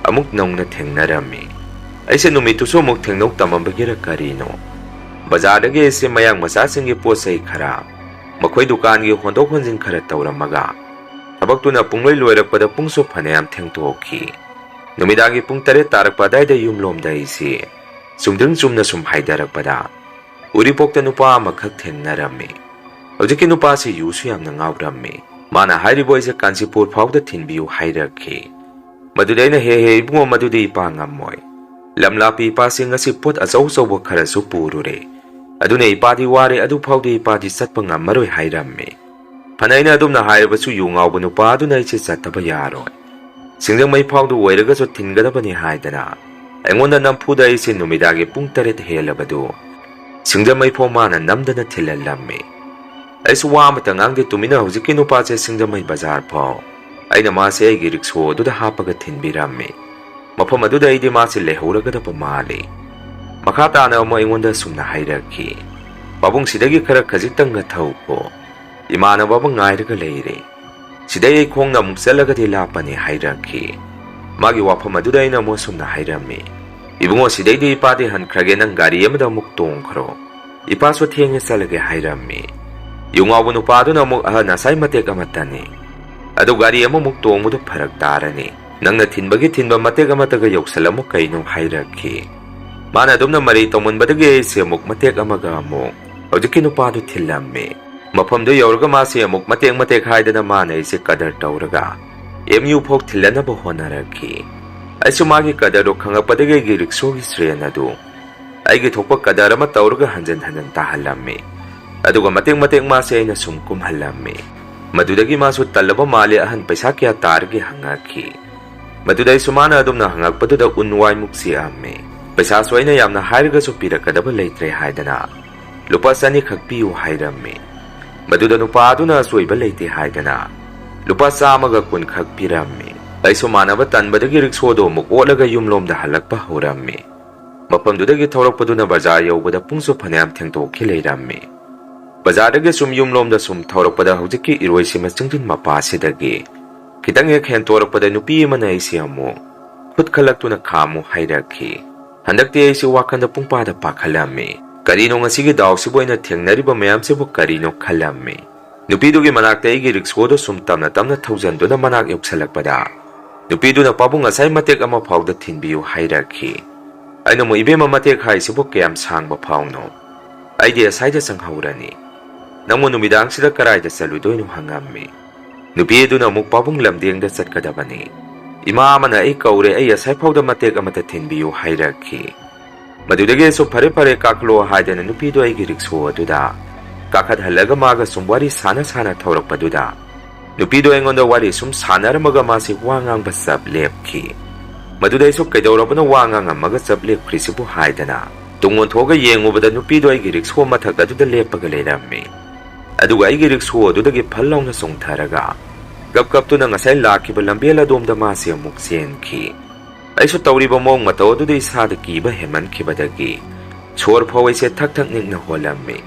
ꯑꯃꯨꯛ ꯅꯧꯅ ꯊꯦꯡꯅꯔꯝꯃꯤ꯫ ꯑꯩꯁꯦ ꯅꯨꯃꯤꯠꯇꯨꯁꯨ ꯑꯃꯨꯛ ꯊꯦꯡꯅꯧ ꯇꯝꯃꯝꯕꯒꯤꯔ ꯀꯔꯤꯅꯣ, ꯕꯖꯥꯔꯗꯒꯤ ꯑꯩꯁꯦ ꯃꯌꯥꯡ ꯃꯆꯥꯁꯤꯡꯒꯤ ꯄꯣꯠ ꯆꯩ ꯈꯔ ꯃꯈꯣꯏ ꯗꯨꯀꯥꯟꯒꯤ ꯍꯣꯟꯗꯣꯛ ꯍꯣꯟꯖꯤꯟ ꯈꯔ ꯇꯧꯔꯝꯃꯒ ꯊꯕꯛꯇꯨꯅ ꯄꯨꯡꯂꯣꯏ ꯂꯣꯏꯔꯛꯄꯗ ꯄꯨꯡꯁꯨ ꯐꯅꯌꯥꯝ ꯊꯦꯡꯇꯣꯛꯈꯤ꯫ ꯅꯨꯃꯤꯗꯥꯡꯒꯤ ꯄꯨꯡ ꯇꯔꯦꯠ ꯇꯥꯔꯛꯄ ꯑꯗꯥꯏꯗ ꯌꯨꯝꯂꯣꯝꯗ ꯑꯩꯁꯦ ꯆꯨꯝꯗ꯭ꯔꯤꯡ ꯆꯨꯝꯅ ꯁꯨꯝ ꯍꯥꯏꯊꯔꯛꯄꯗ ꯎꯔꯤꯄꯣꯛꯇ ꯅꯨꯄꯥ ꯑꯃꯈꯛ ꯊꯦꯡꯅꯔꯝꯃꯤ꯫ ꯍꯧꯖꯤꯛꯀꯤ ꯅꯨꯄꯥꯁꯤ ꯌꯨꯁꯨ ꯌꯥꯝꯅ ꯉꯥꯎꯔꯝꯃꯤ꯫ ꯃꯥꯅ ꯍꯥꯏꯔꯤꯕ ꯑꯩꯁꯦ ꯀꯥꯟꯆꯤꯄꯨꯔ ꯐꯥꯎꯗ ꯊꯤꯟꯕꯤꯌꯨ ꯍꯥꯏꯔꯛꯈꯤ꯫ ꯃꯗꯨꯗ ꯑꯩꯅ "ꯍꯦ ꯍꯦ ꯏꯕꯨꯡꯉꯣ, ꯃꯗꯨꯗꯤ ꯏꯄꯥ ꯉꯝꯃꯣꯏ꯫ ꯂꯝ ꯂꯥꯞꯄꯤ ꯏꯄꯥꯁꯤ ꯉꯁꯤ ꯄꯣꯠ ꯑꯆꯧ ꯑꯆꯧꯕ ꯈꯔꯁꯨ ꯄꯨꯔꯨꯔꯦ꯫ ꯑꯗꯨꯅ ꯏꯄꯥꯗꯤ ꯋꯥꯔꯦ, ꯑꯗꯨ ꯐꯥꯎꯗꯤ ꯏꯄꯥꯗꯤ ꯆꯠꯄ ꯉꯝꯃꯔꯣꯏ" ꯍꯥꯏꯔꯝꯃꯤ꯫ ꯐꯅ ꯑꯩꯅ ꯑꯗꯨꯝꯅ ꯍꯥꯏꯔꯕꯁꯨ ꯌꯨ ꯉꯥꯎꯕ ꯅꯨꯄꯥ ꯑꯗꯨꯅ ꯑꯩꯁꯦ ꯆꯠꯇꯕ ꯌꯥꯔꯣꯏ, ꯁꯤꯡꯖꯃꯩ ꯐꯥꯎꯗ ꯑꯣꯏꯔꯒꯁꯨ ꯊꯤꯟꯒꯗꯕꯅꯤ ꯍꯥꯏꯗꯅ ꯑꯩꯉꯣꯟꯗ ꯅꯝꯐꯨꯗ ꯑꯩꯁꯦ ꯅꯨꯃꯤꯗꯥꯡꯒꯤ ꯄꯨꯡ ꯇꯔꯦꯠ ꯍꯦꯜꯂꯕꯗꯨ ꯁꯤꯡꯖꯃꯩ ꯐꯥꯎ ꯃꯥꯅ ꯅꯝꯗꯅ ꯊꯤꯜꯍꯜꯂꯝꯃꯤ꯫ ꯑꯩꯁꯨ ꯋꯥ ꯑꯃꯇ ꯉꯥꯡꯗꯦ, ꯇꯨꯃꯤꯟꯅ ꯍꯧꯖꯤꯛꯀꯤ ꯅꯨꯄꯥꯁꯦ ꯁꯤꯡꯖꯃꯩ ꯕꯖꯥꯔ ꯐꯥꯎ ꯑꯩꯅ ꯃꯥꯁꯦ ꯑꯩꯒꯤ ꯔꯤꯛꯁꯣ ꯑꯗꯨꯗ ꯍꯥꯞꯄꯒ ꯊꯤꯟꯕꯤꯔꯝꯃꯤ꯫ ꯃꯐꯝ ꯑꯗꯨꯗ ꯑꯩꯗꯤ ꯃꯥꯁꯦ ꯂꯩꯍꯧꯔꯒꯗꯕ ꯃꯥꯜꯂꯤ꯫ ꯃꯈꯥ ꯇꯥꯅ ꯑꯃꯨꯛ ꯑꯩꯉꯣꯟꯗ ꯑꯁꯨꯝꯅ ꯍꯥꯏꯔꯛꯈꯤ, "ꯄꯥꯕꯨꯡ, ꯁꯤꯗꯒꯤ ꯈꯔ ꯈꯖꯤꯛꯇꯪꯒ ꯊꯧꯈꯣ, ꯏꯃꯥꯟꯅꯕ ꯑꯃ ꯉꯥꯏꯔꯒ ꯂꯩꯔꯦ꯫ ꯁꯤꯗꯩ ꯑꯩ ꯈꯣꯡꯅ ꯑꯃꯨꯛ ꯆꯠꯂꯒꯗꯤ ꯂꯥꯞꯄꯅꯤ" ꯍꯥꯏꯔꯛꯈꯤ꯫ ꯃꯥꯒꯤ ꯋꯥꯐꯝ ꯑꯗꯨꯗ ꯑꯩꯅ ꯑꯃꯨꯛ ꯑꯁꯨꯝꯅ ꯍꯥꯏꯔꯝꯃꯤ, "ꯏꯕꯨꯡꯉꯣ, ꯁꯤꯗꯩꯗꯤ ꯏꯄꯥꯗꯤ ꯍꯟꯈ꯭ꯔꯒꯦ, ꯅꯪ ꯒꯥꯔꯤ ꯑꯃꯗ ꯑꯃꯨꯛ ꯇꯣꯡꯈ꯭ꯔꯣ, ꯏꯄꯥꯁꯨ ꯊꯦꯡꯉꯦ, ꯆꯠꯂꯒꯦ" ꯍꯥꯏꯔꯝꯃꯤ꯫ ꯌꯨ ꯉꯥꯎꯕ ꯅꯨꯄꯥꯗꯨꯅ ꯑꯃꯨꯛ, "ꯑꯍ, ꯅꯁꯥꯏ ꯃꯇꯦꯛ ꯑꯃꯇꯅꯤ꯫ ꯑꯗꯨ ꯒꯥꯔꯤ ꯑꯃꯃꯨꯛ ꯇꯣꯡꯕꯗꯨ ꯐꯔꯛ ꯇꯥꯔꯅꯤ꯫ ꯅꯪꯅ ꯊꯤꯟꯕꯒꯤ ꯊꯤꯟꯕ ꯃꯇꯦꯛ ꯑꯃꯠꯇꯒ ꯌꯧꯁꯜꯂꯝꯃꯨ ꯀꯩꯅꯣ" ꯍꯥꯏꯔꯛꯈꯤ꯫ ꯃꯥꯅ ꯑꯗꯨꯝꯅ ꯃꯔꯩ ꯇꯧꯃꯟꯕꯗꯒꯤ ꯑꯩꯁꯦ ꯑꯃꯨꯛ ꯃꯇꯦꯛ ꯑꯃꯒ ꯑꯃꯨꯛ ꯍꯧꯖꯤꯛꯀꯤ ꯅꯨꯄꯥꯗꯨ ꯊꯤꯜꯂꯝꯃꯤ꯫ ꯃꯐꯝꯗꯨ ꯌꯧꯔꯒ ꯃꯥꯁꯦ ꯑꯃꯨꯛ ꯃꯇꯦꯛ ꯃꯇꯦꯛ ꯍꯥꯏꯗꯅ ꯃꯥꯅ ꯑꯩꯁꯦ ꯀꯗꯔ ꯇꯧꯔꯒ ꯑꯦꯝ ꯌꯨ ꯐꯥꯎ ꯊꯤꯜꯂꯅꯕ ꯍꯣꯠꯅꯔꯛꯈꯤ꯫ ꯑꯩꯁꯨ ꯃꯥꯒꯤ ꯀꯗꯔꯗꯨ ꯈꯪꯉꯛꯄꯗꯒꯤ ꯑꯩꯒꯤ ꯔꯤꯛꯁꯣꯒꯤ ꯁ꯭ꯔꯦꯟ ꯑꯗꯨ ꯑꯩꯒꯤ ꯊꯣꯛꯄ ꯀꯗꯔ ꯑꯃ ꯇꯧꯔꯒ ꯍꯟꯖꯟ ꯍꯟꯖꯟ ꯇꯥꯍꯜꯂꯝꯃꯤ꯫ ꯑꯗꯨꯒ ꯃꯇꯦꯛ ꯃꯇꯦꯛ ꯃꯥꯁꯦ ꯑꯩꯅ ꯁꯨꯝ ꯀꯨꯝꯍꯜꯂꯝꯃꯤ꯫ ꯃꯗꯨꯗꯒꯤ ꯃꯥꯁꯨ ꯇꯜꯂꯕ ꯃꯥꯜꯂꯦ, "ꯑꯍꯟ, ꯄꯩꯁꯥ ꯀꯌꯥ ꯇꯥꯔꯒꯦ?" ꯍꯪꯉꯛꯈꯤ꯫ ꯃꯗꯨꯗ ꯑꯩꯁꯨ ꯃꯥꯅ ꯑꯗꯨꯝꯅ ꯍꯪꯉꯛꯄꯗꯨꯗ ꯎꯟ ꯋꯥꯏꯃꯨꯛ ꯆꯤꯛꯑꯝꯃꯤ꯫ ꯄꯩꯁꯥꯁꯨ ꯑꯩꯅ ꯌꯥꯝꯅ ꯍꯥꯏꯔꯒꯁꯨ ꯄꯤꯔꯛꯀꯗꯕ ꯂꯩꯇ꯭ꯔꯦ ꯍꯥꯏꯗꯅ, "ꯂꯨꯄꯥ ꯆꯅꯤ ꯈꯛ ꯄꯤꯌꯨ" ꯍꯥꯏꯔꯝꯃꯤ꯫ ꯃꯗꯨꯗ ꯅꯨꯄꯥ ꯑꯗꯨꯅ ꯑꯆꯣꯏꯕ ꯂꯩꯇꯦ ꯍꯥꯏꯗꯅ ꯂꯨꯄꯥ ꯆꯥꯝꯃꯒ ꯀꯨꯟ ꯈꯛ ꯄꯤꯔꯝꯃꯤ꯫ ꯑꯩꯁꯨ ꯃꯥꯟꯅꯕ ꯇꯟꯕꯗꯒꯤ ꯔꯤꯛꯁꯣꯗꯨ ꯑꯃꯨꯛ ꯑꯣꯠꯂꯒ ꯌꯨꯝꯂꯣꯝꯗ ꯍꯜꯂꯛꯄ ꯍꯧꯔꯝꯃꯤ꯫ ꯃꯐꯝꯗꯨꯗꯒꯤ ꯊꯧꯔꯛꯄꯗꯨꯅ ꯕꯖꯥꯔ ꯌꯧꯕꯗ ꯄꯨꯡꯁꯨ ꯐꯅꯌꯥꯝ ꯊꯦꯡꯗꯣꯛꯈꯤ ꯂꯩꯔꯝꯃꯤ꯫ ꯕꯖꯥꯔꯗꯒꯤ ꯁꯨꯝ ꯌꯨꯝꯂꯣꯝꯗ ꯁꯨꯝ ꯊꯧꯔꯛꯄꯗ ꯍꯧꯖꯤꯛꯀꯤ ꯏꯔꯣꯏꯁꯦꯝꯕ ꯆꯤꯡꯖꯤꯟ ꯃꯄꯥꯁꯤꯗꯒꯤ ꯈꯤꯇꯪ ꯍꯦꯛ ꯍꯦꯟꯇꯣꯔꯛꯄꯗ ꯅꯨꯄꯤ ꯑꯃꯅ ꯑꯩꯁꯦ ꯑꯃꯨꯛ ꯈꯨꯠ ꯈꯜꯂꯛꯇꯨꯅ ꯈꯥꯝꯃꯨ ꯍꯥꯏꯔꯛꯈꯤ꯫ ꯍꯟꯗꯛꯇꯤ ꯑꯩꯁꯦ ꯋꯥꯈꯜꯗ ꯄꯨꯡꯄꯥꯗ ꯄꯥꯈꯠꯂꯝꯃꯤ꯫ ꯀꯔꯤꯅꯣ ꯉꯁꯤꯒꯤ ꯗꯥꯎꯁꯤꯕꯨ ꯑꯩꯅ ꯊꯦꯡꯅꯔꯤꯕ ꯃꯌꯥꯝꯁꯤꯕꯨ ꯀꯔꯤꯅꯣ ꯈꯜꯂꯝꯃꯤ꯫ ꯅꯨꯄꯤꯗꯨꯒꯤ ꯃꯅꯥꯛꯇ ꯑꯩꯒꯤ ꯔꯤꯛꯁꯣꯗꯨ ꯁꯨꯝ ꯇꯞꯅ ꯇꯞꯅ ꯊꯧꯖꯟꯗꯨꯅ ꯃꯅꯥꯛ ꯌꯧꯁꯜꯂꯛꯄꯗ, ꯅꯨꯄꯤꯗꯨꯅ "ꯄꯥꯕꯨꯡ, ꯉꯁꯥꯏ ꯃꯇꯦꯛ ꯑꯃ ꯐꯥꯎꯗ ꯊꯤꯟꯕꯤꯌꯨ" ꯍꯥꯏꯔꯛꯈꯤ꯫ ꯑꯩꯅ ꯑꯃꯨꯛ, "ꯏꯕꯦꯝꯃ, ꯃꯇꯦꯛ ꯍꯥꯏꯁꯤꯕꯨ ꯀꯌꯥꯝ ꯁꯥꯡꯕ ꯐꯥꯎꯅꯣ? ꯑꯩꯗꯤ ꯑꯁꯥꯏꯗ ꯆꯪꯍꯧꯔꯅꯤ꯫ ꯅꯪꯕꯨ ꯅꯨꯃꯤꯗꯥꯡꯁꯤꯗ ꯀꯔꯥꯏꯗ ꯆꯠꯂꯨꯗꯣꯏꯅꯣ?" ꯍꯪꯉꯝꯃꯤ꯫ ꯅꯨꯄꯤ ꯑꯗꯨꯅ ꯑꯃꯨꯛ, "ꯄꯥꯕꯨꯡ, ꯂꯝꯗꯦꯡꯗ ꯆꯠꯀꯗꯕꯅꯤ꯫ ꯏꯃꯥ ꯑꯃꯅ ꯑꯩ ꯀꯧꯔꯦ, ꯑꯩ ꯑꯁꯥꯏ ꯐꯥꯎꯗ ꯃꯇꯦꯛ ꯑꯃꯇ ꯊꯤꯟꯕꯤꯌꯨ" ꯍꯥꯏꯔꯛꯈꯤ꯫ ꯃꯗꯨꯗꯒꯤ ꯑꯩꯁꯨ "ꯐꯔꯦ ꯐꯔꯦ, ꯀꯥꯈꯠꯂꯣ" ꯍꯥꯏꯗꯅ ꯅꯨꯄꯤꯗꯨ ꯑꯩꯒꯤ ꯔꯤꯛꯁꯣ ꯑꯗꯨꯗ ꯀꯥꯈꯠꯍꯜꯂꯒ ꯃꯥꯒ ꯁꯨꯝ ꯋꯥꯔꯤ ꯁꯥꯟꯅ ꯁꯥꯟꯅ ꯊꯧꯔꯛꯄꯗꯨꯗ, ꯅꯨꯄꯤꯗꯨ ꯑꯩꯉꯣꯟꯗ ꯋꯥꯔꯤ ꯁꯨꯝ ꯁꯥꯟꯅꯔꯝꯃꯒ ꯃꯥꯁꯤ ꯋꯥ ꯉꯥꯡꯕ ꯆꯞ ꯂꯦꯞꯈꯤ꯫ ꯃꯗꯨꯗ ꯑꯩꯁꯨ "ꯀꯩꯗꯧꯔꯕꯅꯣ ꯋꯥ ꯉꯥꯡꯉꯝꯃꯒ ꯆꯞ ꯂꯦꯞꯈ꯭ꯔꯤꯁꯤꯕꯨ?" ꯍꯥꯏꯗꯅ ꯇꯨꯡ ꯑꯣꯟꯊꯣꯛꯑꯒ ꯌꯦꯡꯉꯨꯕꯗ ꯅꯨꯄꯤꯗꯨ ꯑꯩꯒꯤ ꯔꯤꯛꯁꯣ ꯃꯊꯛ ꯑꯗꯨꯗ ꯂꯦꯞꯄꯒ ꯂꯩꯔꯝꯃꯤ꯫ ꯑꯗꯨꯒ ꯑꯩꯒꯤ ꯔꯤꯛꯁꯣ ꯑꯗꯨꯗꯒꯤ ꯐꯜ ꯂꯥꯎꯅ ꯆꯣꯡꯊꯔꯒ ꯒꯞ ꯒꯞꯇꯨꯅ ꯉꯁꯥꯏ ꯂꯥꯛꯈꯤꯕ ꯂꯝꯕꯦꯜ ꯑꯗꯣꯝꯗ ꯃꯥꯁꯦ ꯑꯃꯨꯛ ꯆꯦꯟꯈꯤ꯫ ꯑꯩꯁꯨ ꯇꯧꯔꯤꯕ ꯃꯑꯣꯡ ꯃꯇꯧ ꯑꯗꯨꯗ ꯏꯁꯥꯗ ꯀꯤꯕ ꯍꯦꯟꯃꯟꯈꯤꯕꯗꯒꯤ ꯁꯣꯔ ꯐꯥꯎ ꯑꯩꯁꯦ ꯊꯛ ꯊꯛ ꯅꯤꯛꯅ ꯍꯣꯜꯂꯝꯃꯤ꯫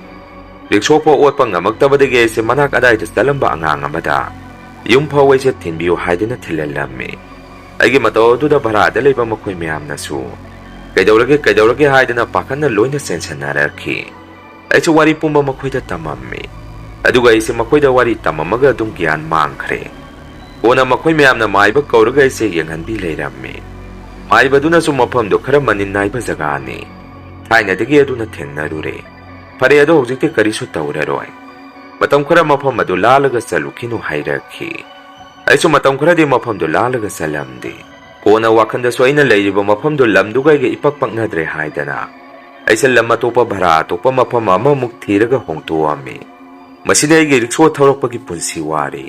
ꯔꯤꯛꯁꯣ ꯐꯥꯎ ꯑꯣꯠꯄ ꯉꯝꯃꯛꯇꯕꯗꯒꯤ ꯑꯩꯁꯦ ꯃꯅꯥꯛ ꯑꯗꯥꯏꯗ ꯆꯠꯂꯝꯕ ꯑꯉꯥꯡ ꯑꯃꯗ ꯌꯨꯝ ꯐꯥꯎ ꯑꯩꯁꯦ ꯊꯤꯟꯕꯤꯌꯨ ꯍꯥꯏꯗꯨꯅ ꯊꯤꯜꯍꯜꯂꯝꯃꯤ꯫ ꯑꯩꯒꯤ ꯃꯇꯧ ꯑꯗꯨꯗ ꯚꯔꯥꯗ ꯂꯩꯕ ꯃꯈꯣꯏ ꯃꯌꯥꯝꯅꯁꯨ "ꯀꯩꯗꯧꯔꯒꯦ, ꯀꯩꯗꯧꯔꯒꯦ?" ꯍꯥꯏꯗꯅ ꯄꯥꯈꯠꯅ ꯂꯣꯏꯅ ꯆꯦꯟꯁꯟꯅꯔꯛꯈꯤ꯫ ꯑꯩꯁꯨ ꯋꯥꯔꯤ ꯄꯨꯝꯕ ꯃꯈꯣꯏꯗ ꯇꯝꯃꯝꯃꯤ꯫ ꯑꯗꯨꯒ ꯑꯩꯁꯦ ꯃꯈꯣꯏꯗ ꯋꯥꯔꯤ ꯇꯝꯃꯝꯃꯒ ꯑꯗꯨꯝ ꯒ꯭ꯌꯥꯟ ꯃꯥꯡꯈ꯭ꯔꯦ꯫ ꯀꯣꯟꯅ ꯃꯈꯣꯏ ꯃꯌꯥꯝꯅ ꯃꯥꯏꯕ ꯀꯧꯔꯒ ꯑꯩꯁꯦ ꯌꯦꯡꯍꯟꯕꯤ ꯂꯩꯔꯝꯃꯤ꯫ ꯃꯥꯏꯕꯗꯨꯅꯁꯨ ꯃꯐꯝꯗꯨ ꯈꯔ ꯃꯅꯤꯟ ꯅꯥꯏꯕ ꯖꯒꯥꯅꯤ, ꯊꯥꯏꯅꯗꯒꯤ ꯑꯗꯨꯅ ꯊꯦꯡꯅꯔꯨꯔꯦ꯫ "ꯐꯔꯦ, ꯑꯗꯣ ꯍꯧꯖꯤꯛꯇꯤ ꯀꯔꯤꯁꯨ ꯇꯧꯔꯔꯣꯏ꯫ ꯃꯇꯝ ꯈꯔ ꯃꯐꯝ ꯑꯗꯨ ꯂꯥꯜꯂꯒ ꯆꯠꯂꯨꯈꯤꯅꯨ" ꯍꯥꯏꯔꯛꯈꯤ꯫ ꯑꯩꯁꯨ ꯃꯇꯝ ꯈꯔꯗꯤ ꯃꯐꯝꯗꯨ ꯂꯥꯜꯂꯒ ꯆꯠꯂꯝꯗꯦ꯫ ꯀꯣꯟꯅ ꯋꯥꯈꯜꯗꯁꯨ ꯑꯩꯅ ꯂꯩꯔꯤꯕ ꯃꯐꯝꯗꯨ ꯂꯝꯗꯨꯒ ꯑꯩꯒ ꯏꯄꯛ ꯄꯛꯅꯗ꯭ꯔꯦ ꯍꯥꯏꯗꯅ ꯑꯩꯁꯦ ꯂꯝ ꯑꯇꯣꯞꯄ, ꯚꯔꯥ ꯑꯇꯣꯞꯄ ꯃꯐꯝ ꯑꯃꯃꯨꯛ ꯊꯤꯔꯒ ꯍꯣꯡꯗꯣꯛꯑꯝꯃꯤ꯫ ꯃꯁꯤꯅꯤ ꯑꯩꯒꯤ ꯔꯤꯛꯁꯣ ꯊꯧꯔꯛꯄꯒꯤ ꯄꯨꯟꯁꯤ ꯋꯥꯔꯤ꯫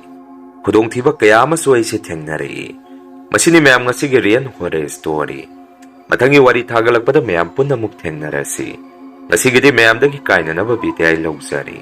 ꯈꯨꯗꯣꯡꯊꯤꯕ ꯀꯌꯥ ꯑꯃꯁꯨ ꯑꯩꯁꯦ ꯊꯦꯡꯅꯔꯛꯏ꯫ ꯃꯁꯤꯅꯤ ꯃꯌꯥꯝ ꯉꯁꯤꯒꯤ Real Horror Story꯫ ꯃꯊꯪꯒꯤ ꯋꯥꯔꯤ ꯊꯥꯒꯠꯂꯛꯄꯗ ꯃꯌꯥꯝ ꯄꯨꯟꯅ ꯑꯃꯨꯛ ꯊꯦꯡꯅꯔꯁꯤ꯫ ꯉꯁꯤꯒꯤꯗꯤ ꯃꯌꯥꯝꯗꯒꯤ ꯀꯥꯏꯅꯅꯕ ꯕꯤꯗꯥꯏ ꯂꯧꯖꯔꯤ꯫